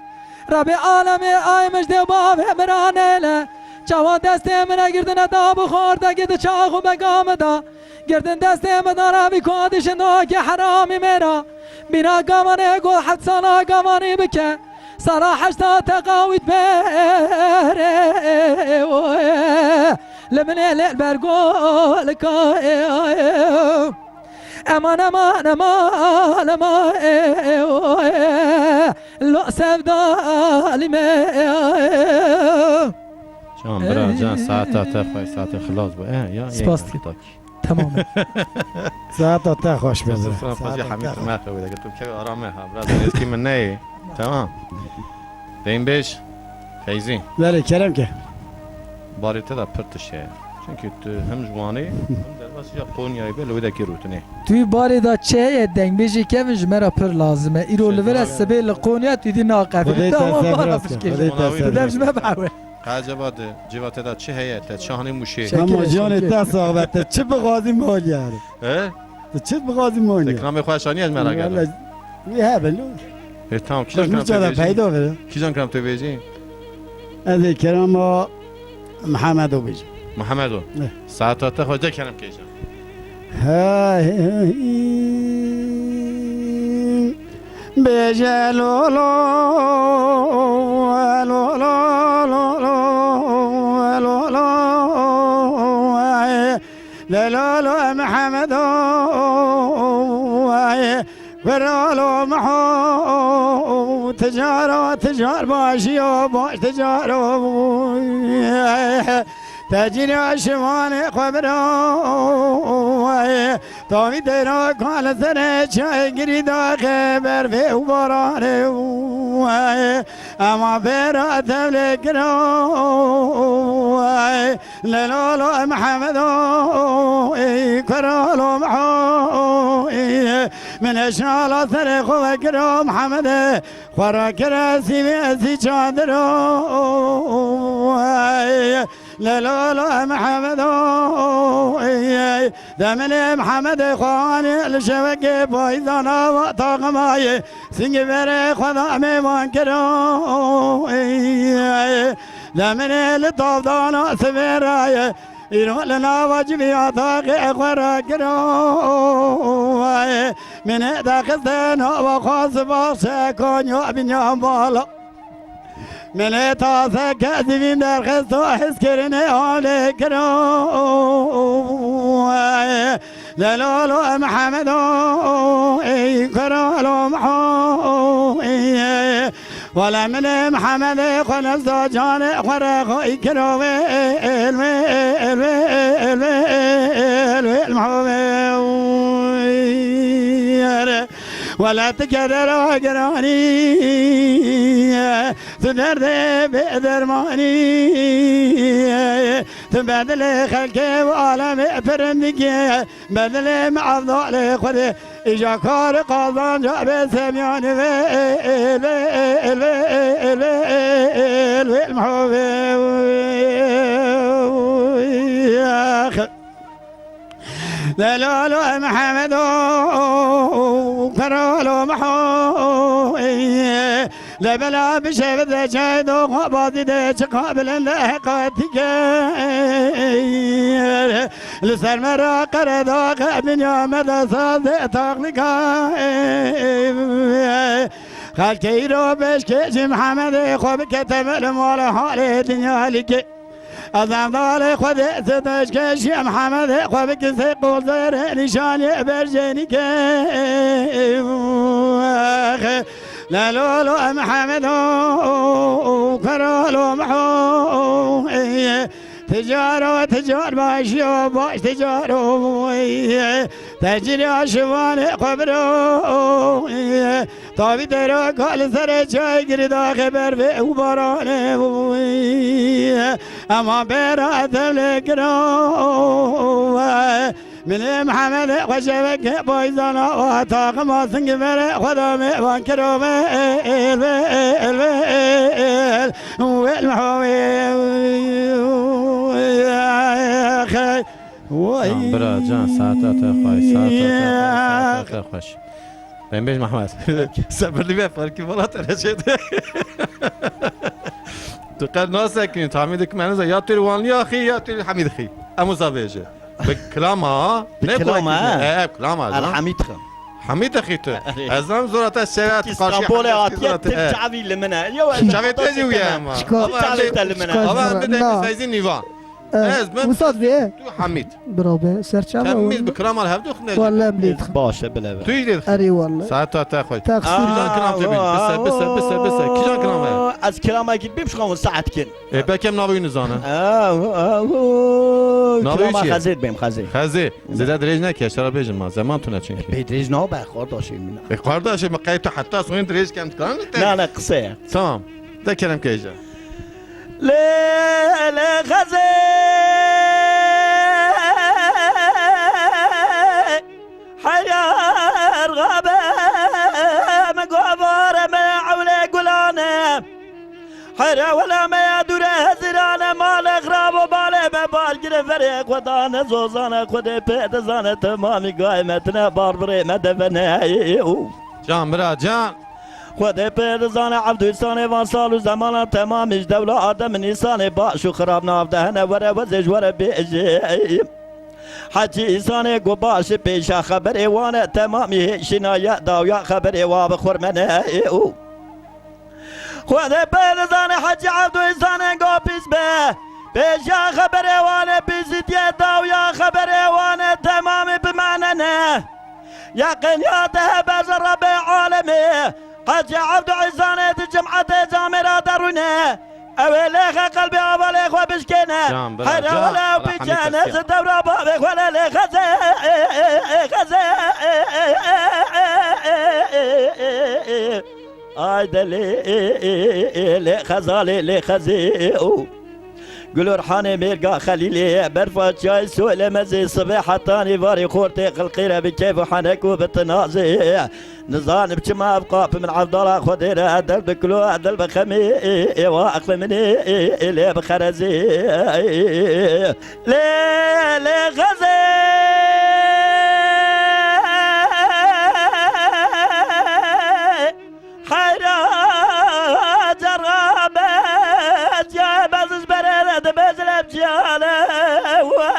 Rabê alemê ay mij dê bavê miranê le. Çawa destê min e girdine da bi xor de gidi çax û bega min da. Girdin destê min da ravî ku dişin do ki heramî mêra. Bîna gavanê got heft sala gavanî bike. Sala heşta te qawît bere. Li min ê lê ber golika. Eman, eman, eman, eman, e, e, o, e, lo sevdalî me, e, e. Can, bira, can, saeta te xweş, saeta xilas bû. E, ya, Spas ya, dikim. Tamam. Saeta te xweş be, bira. Saeta te xweş. Saeta te xweş. Hemî tu me xew deke, tu kevê arame ha, bira, tu êskî min neyê. Tamam. Deynbêj, Feyzî. Belê, kerem ke. Barê te de pir tişt heye. Çünkü tu hem ji Wanê, hem derbasî ya Konyayê be, li wê dekî rûtinê. Tu barê de çi heye, dengbêjê kevin ji me re pir lazim e. Îro li vir e, sibê li Konya tu dî naqefilî. Xwedê te serfiraz ke, Xwedê te serfiraz ke. Tu dev ji me bihewe. Qe eceba di cîva te de çi heye, te çi hanî Mûşê? Şekil, Hema canê şekil. Te sax be, te çi bixwazî mal yare. He? Tu çi dixwazî manyê? Te kilamê xwe şanî ez merak dikim. Wele, wî hebe lo. E, tamam, kîjan kilam tu bêjî? Peyda vere. Kîjan kilam tu bêjî? Ez ê kirama Mihemedo bêjim. Mihemedo. Eh. Saeta te xweş de kerem kêjan. Hey, hey, hey. Bêje lo, lo, lo, lo, lo, lo, ay. Lê lolo Mihemedo, ay, kuralo Miho, tijaro, tijar başiyo, baş tijaro, ay, tecîra şivanê xwe biro, ay, tavî teyra kale serê çay girî daxê berfê û baranê, ay, ema bêra tevlê kiro, ay, Lê lolo Mihemedo, ey, kuralo Miho, ey, min eşnala serê xwe vekiro Mihemedê, xwe rakire sîvê ezî çandiro, ey, lê lolo Mihemedo, ey, deminê Mihemedê xwe anî li şevekê payîzana va taximayê, singî berê xwe da mêvan kiro, ey, ey. Demirê li tavdana sivêraye, îro li nava civîya taxê xwe re kiro. Min ê daxiste nava xwe sibax se Konya binya bala. Min ê tase ke zivîn derxisto hizkirinê alê kiro. Lê lolo Mihemedo, ey kuralo Miho, ey. Wele min ê Mihemedê xwe nizda canê xwe re xwe kiro wê el wê el wê el wê el wê el wê Miho wê. Wele tu kedera giranî, tu derdê bê dermanî, tu bedilê xelkê û alemê pirindikê. Bedilê me evdalê Xwedê, îja kar qazanca bê semyanî vê, vê, vê, vê, vê, vê, vê, Delalo Mihemedo, Karalo Miho, Lebela bi şevide çaydo xwe bazî de çiqa bilind e qatî ger. Li ser me re qeredaxe binya me de sazê taxlika. Xelkê îro beşkê ji Mihemedê xwe bike temel mala halê dinya lîkê. Ez evdalê Xwedê, siteckeşî Mihemedê xwe bikin sê qozerê nîşanê berjenî ke. Lelolo Mihemedo, Karalo Miho, tijaro ticar başiyo, baş tijaro, tecîriya şivanê xwe biro. Tavî dera ka li serê çay girî daxê bervê û baranê bû. Ema bêra tevlê kiro. Min ê Mihemedê xwe şevekê payzana wa taxima singî verê xwe da mêvan kiro ve. El ve el ve el. Wel Miho wê. Can, bira, can, saeta te xweş, saeta te xweş, saeta te xweş. Deynbêj Mehmet. Sebirlî be, farkî wela te re çêde. Tu qet nasekînî, tahmîn dikim, en azından ya tu yê Wanlî axî, ya tu yê Hemîd xî. Em wisa bêje. Bi kilama, ha? Bi ne kilama, kuvvetî, ha? E, e, kilama, ha? Hemîd xî. Hemîd xî tu. Erê. Ez zanim zora te şewe, tu karşî Stenbolê hatiye, tu çavî li min e. Çavê te jî wî ye ama. Çavê te li min e. Ama em bi Deynbêj Feyzî nîva. Eh, Ez, ben, Musat bê. Tu Hamid. Bira be, serçava Temiz walla. Bi kiram al hevdu xine. Walla em lê dixin. Baş e, bile be. Tu jî lê dixin. Erê walla. Saeta te xweş. Teqsîr Kijan yok. Kiram te bîn. Bise, bise, bise, bise. Kijan kiram e? Ez kiramekî bîm, şixan saet kin. E, belki em navê wî nizane. Aw, aw, aw. Navê wî Kirama çi ye? Xezê dibêm, Xezê. Xezê. Zêde dirêj neke, şera bêjin ma. Zeman tune çünkü. Bê dirêj nabe, kardeşê min. E, kardeşê min, qey tu heta soyun dirêj kem dikar. Na, na, qise ye. Tamam. De kerem ke îja. Lê, lê Xezê, heyar xabe, min govare me ewlê gulane. Heyra wela me ya dûre hezirane, malê xirab û balê me bar gire verê xwe dane, zozane Xwedê pê dizane, temamî gayê me tine bar birê me devene. Can bira can. Xwedê pê dizane, Evdû Îsanê van sal û zemana temamî ji dewla Adem û Îsanê baş û xirab nav de hene, were wezê ji were bêjê. Hecî Îsanê ku baş e pêşa xeberê wan e, temamî hêşîna ye dawiya xeberê wa bi xurmene. Xwedê pê dizane, Hecî Evdû Îsanê ku pîs be, pêşa xeberê wan e pîsîtiye dawiya xeberê wan e, temamî bimenene. Yeqîniya te hebe ji Rebê alemê. Hecî Evdû Îsanê di cimetê camêra derûne. Ew ê lêxe qelbê avalê xwe bişkêne. Can, bira, Heyra can. Wele ew Bira, pîçe Hamîd ne Tezya. Ji dewra bavê xwe le lê Xezê, Xezê. Ay de lê, lê Xezalê, lê Xezê. Gulorhanê mêrga Xelîlê, berfa çiyayê Soylemezê, sibê hetanî varê xortê xilqê re bi keyf û henek û bi tinazê. Nizanim çima ev qap min evdala Xwedê re dil bi kilo, dil bi xemê, ê wa aqlê min ê, ê lê bi xerezê. Lê, lê Xezê. Heyra cerabe, cayê beziz berere de bezilem ciyane we.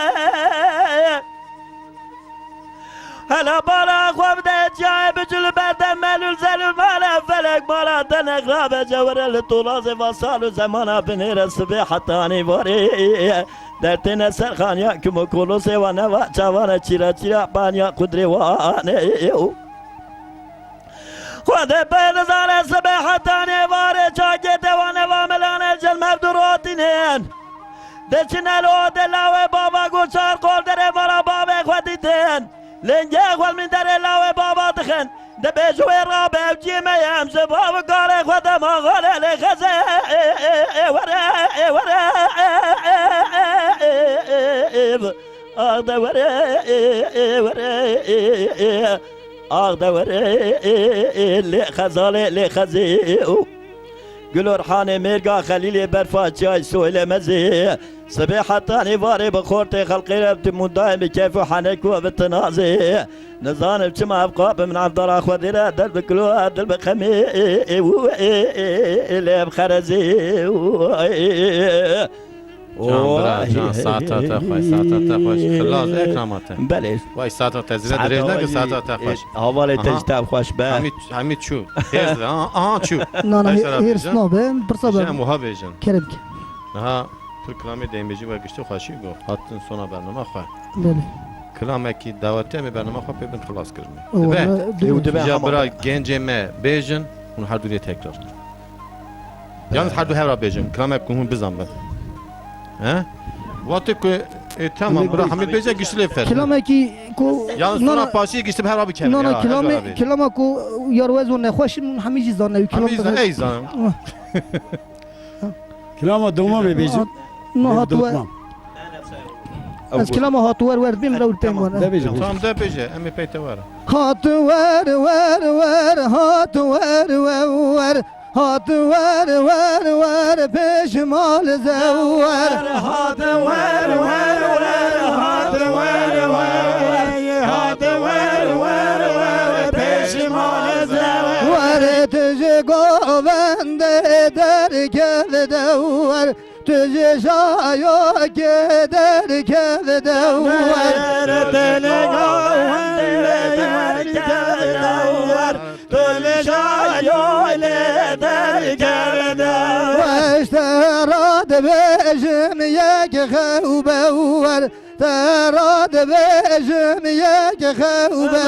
Hela bala xwe bide cayê bicil berde melûl zelûl mala felek mala te nexrabe cewere li tolazê va sal û zemana binêre sibê hetanî varê. Dertêne ser xaniya kim û kolosê wa neva çavane çîra çîra paniya qudrê wane. Xwedê pê dizane sibê heta nêvarê çakê te wane va milane cil mevdû rotînin. Diçine li odê lawê bava ku çar qol derê mala bavê xwe dîtin. Lingê xwe li min derê lawê bava dixin. Dibêje wê rabe ew cî me ye, em ji bav û kalê xwe dema xalê lê Xezê were, were, ax de were, were. Ax de were, lê Xezalê, lê Xezê. Gulorhanê mêrga Xelîlê berfa çiyayê Soylemezê. Sibê hetanî varê bi xortê xelqê re bi mundayê bi keyf û henek û bi tinazê. Nizanim çima ev qap min evdala Xwedê re dil bi kilo, dil bi xemê, lê bi xerezê. Can bira, Oy. Can, saeta te xweş, saeta te xweş. Xilas, ekrama te. Belê. Vay, saeta te zire Saeta dirêj neke, wayî, saeta te e, xweş. Hevalê te Aha. Ji te xweş be. Hemî, hemî çû. Hêz de, aha, aha çû. Na, na, Ay, hê-, sana hêrs bêjin. Nabe, pirsa Bêjin, be. Em wiha bêjin. Kerem ke. Niha pir kilamê deynbêjî we giştî xweşî got. Hatin sona bernama xwe. Belê. Kilamekî dawetê em ê bernama xwe pê bin xilas kirinê. Dibe? Wala, Ew dibe. Dibe. Ja hema bira be. Gencê me bêjin, hûn her du lê tekrar. Yalnız her du hev ra bêjin. Kilamek ku hûn bizan bin. He? Wate ku, e, tamam, Hamid bira bêje. Hamid bêje, giştî lê fer. Kilamekî ku Yalnız na, sonra na, paşî giştî bi hev ra bikevin. Na, na, ya, kilame, hev ra bêjin. Kilama ku yarwez û nexweş in, hûn hemî jî zanin. Hemî kilam zan, ey zanin. Kilama domamê bêjin. Na, na, Lê hatuwe. Domam. Ez kilama hatuwer wer bim, rew pêm wana. De bêje, bêje. Tamam, de bêje. Em ê pey te were. Hat wer, wer, wer, hat wer, wer, wer. Hat wer, wer, wer, pêşmal zewer. Hat wer, wer, wer, hat wer, wer, wer. Hat wer, wer, wer, pêşmal zewer. Wer tu ji govendê derkev de wer. Tu ji şayokê derkev de wer. Tu li govendê derkev de wer. Tu li şayolê derkev de wer. Weşte ra Dibêjim yek xew be wer, te ra dibêjim yek xew be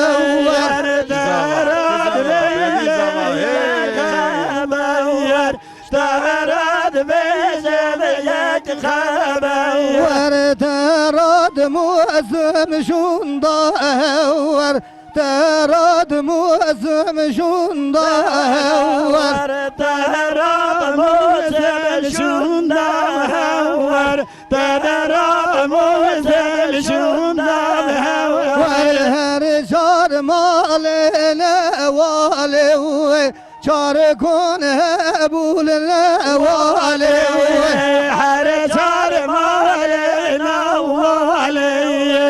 wer. Te ra dibêjim yek xew be wer. Te ra dibêjim yek xew be wer. Wer te ra dimûzim şûnda hew wer. Te ra dimûzim şûnda hew wer. Te ra dimûzim şûnda hew wer. Te ra dimûzim şûnda hew wer. Her çar malê ne walê wê. Çar kon hebûl ne walê wê. Her çar malê ne walê wê.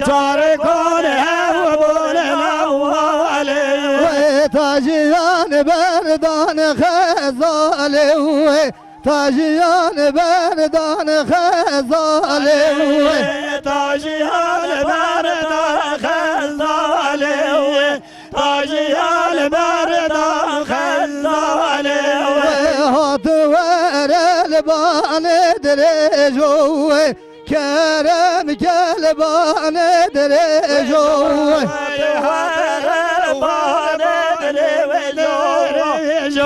Çar kon hebûn awalê. Wê tajiyan berdan xezalê wê. Tajiyan berdan xezalê wê. Tajiyan berdan xezalê wê. Tajiyan berdan xezalê wê. Wê hat were li banê dirêjo wê. Kerem gel banê dirêjo.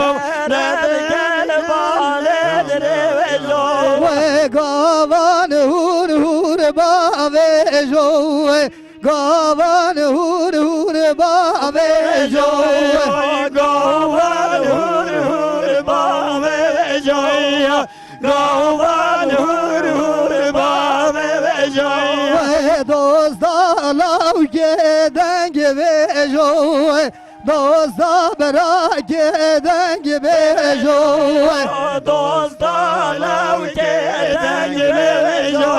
Kerem gel banê dirêjo. Wê gavan hûr hûr bavêjo. Gavan hûr hûr bavêjo. Gavan hûr hûr bavêjo. Gavan hûr hûr bavêjo. Wê dosta lawkê deng bêjo. Dosta birakê deng bêjo. Dosta lawkê deng bêjo.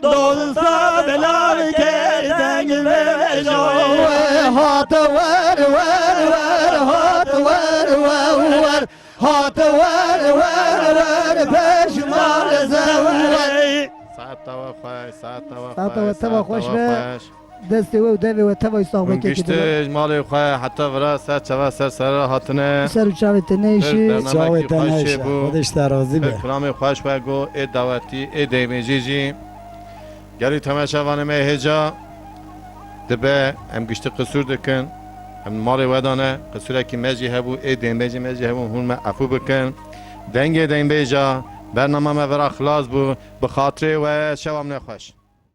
Dosta birakê deng bêjo. Wê hat wer wer wer hat wer wer wer. Hat wer wer wer pêşmal zewre. Saeta we xweş, saeta we xweş, saeta we teva xweş be. Destê we û devê we teva îstan. Hûn wekî giştî ji malê xwe heta vira ser çava ser sere re hatine. Ser û çavê te neyşî. Çavê te neyşe. Xwedê ji te razî be. Kilamê xweş we got ê dawetî, ê deymêjî jî. Gelî temaşevanê me hêja dibe em giştî qisûr dikin. Em malê we dane, qisûrekî me jî hebû, ê dêmbêjê me jî hebû, hûn me efû bikin. Dengê dêmbêja, bernama me vera xilas bû. Bi xatirê we şewa min e xweş.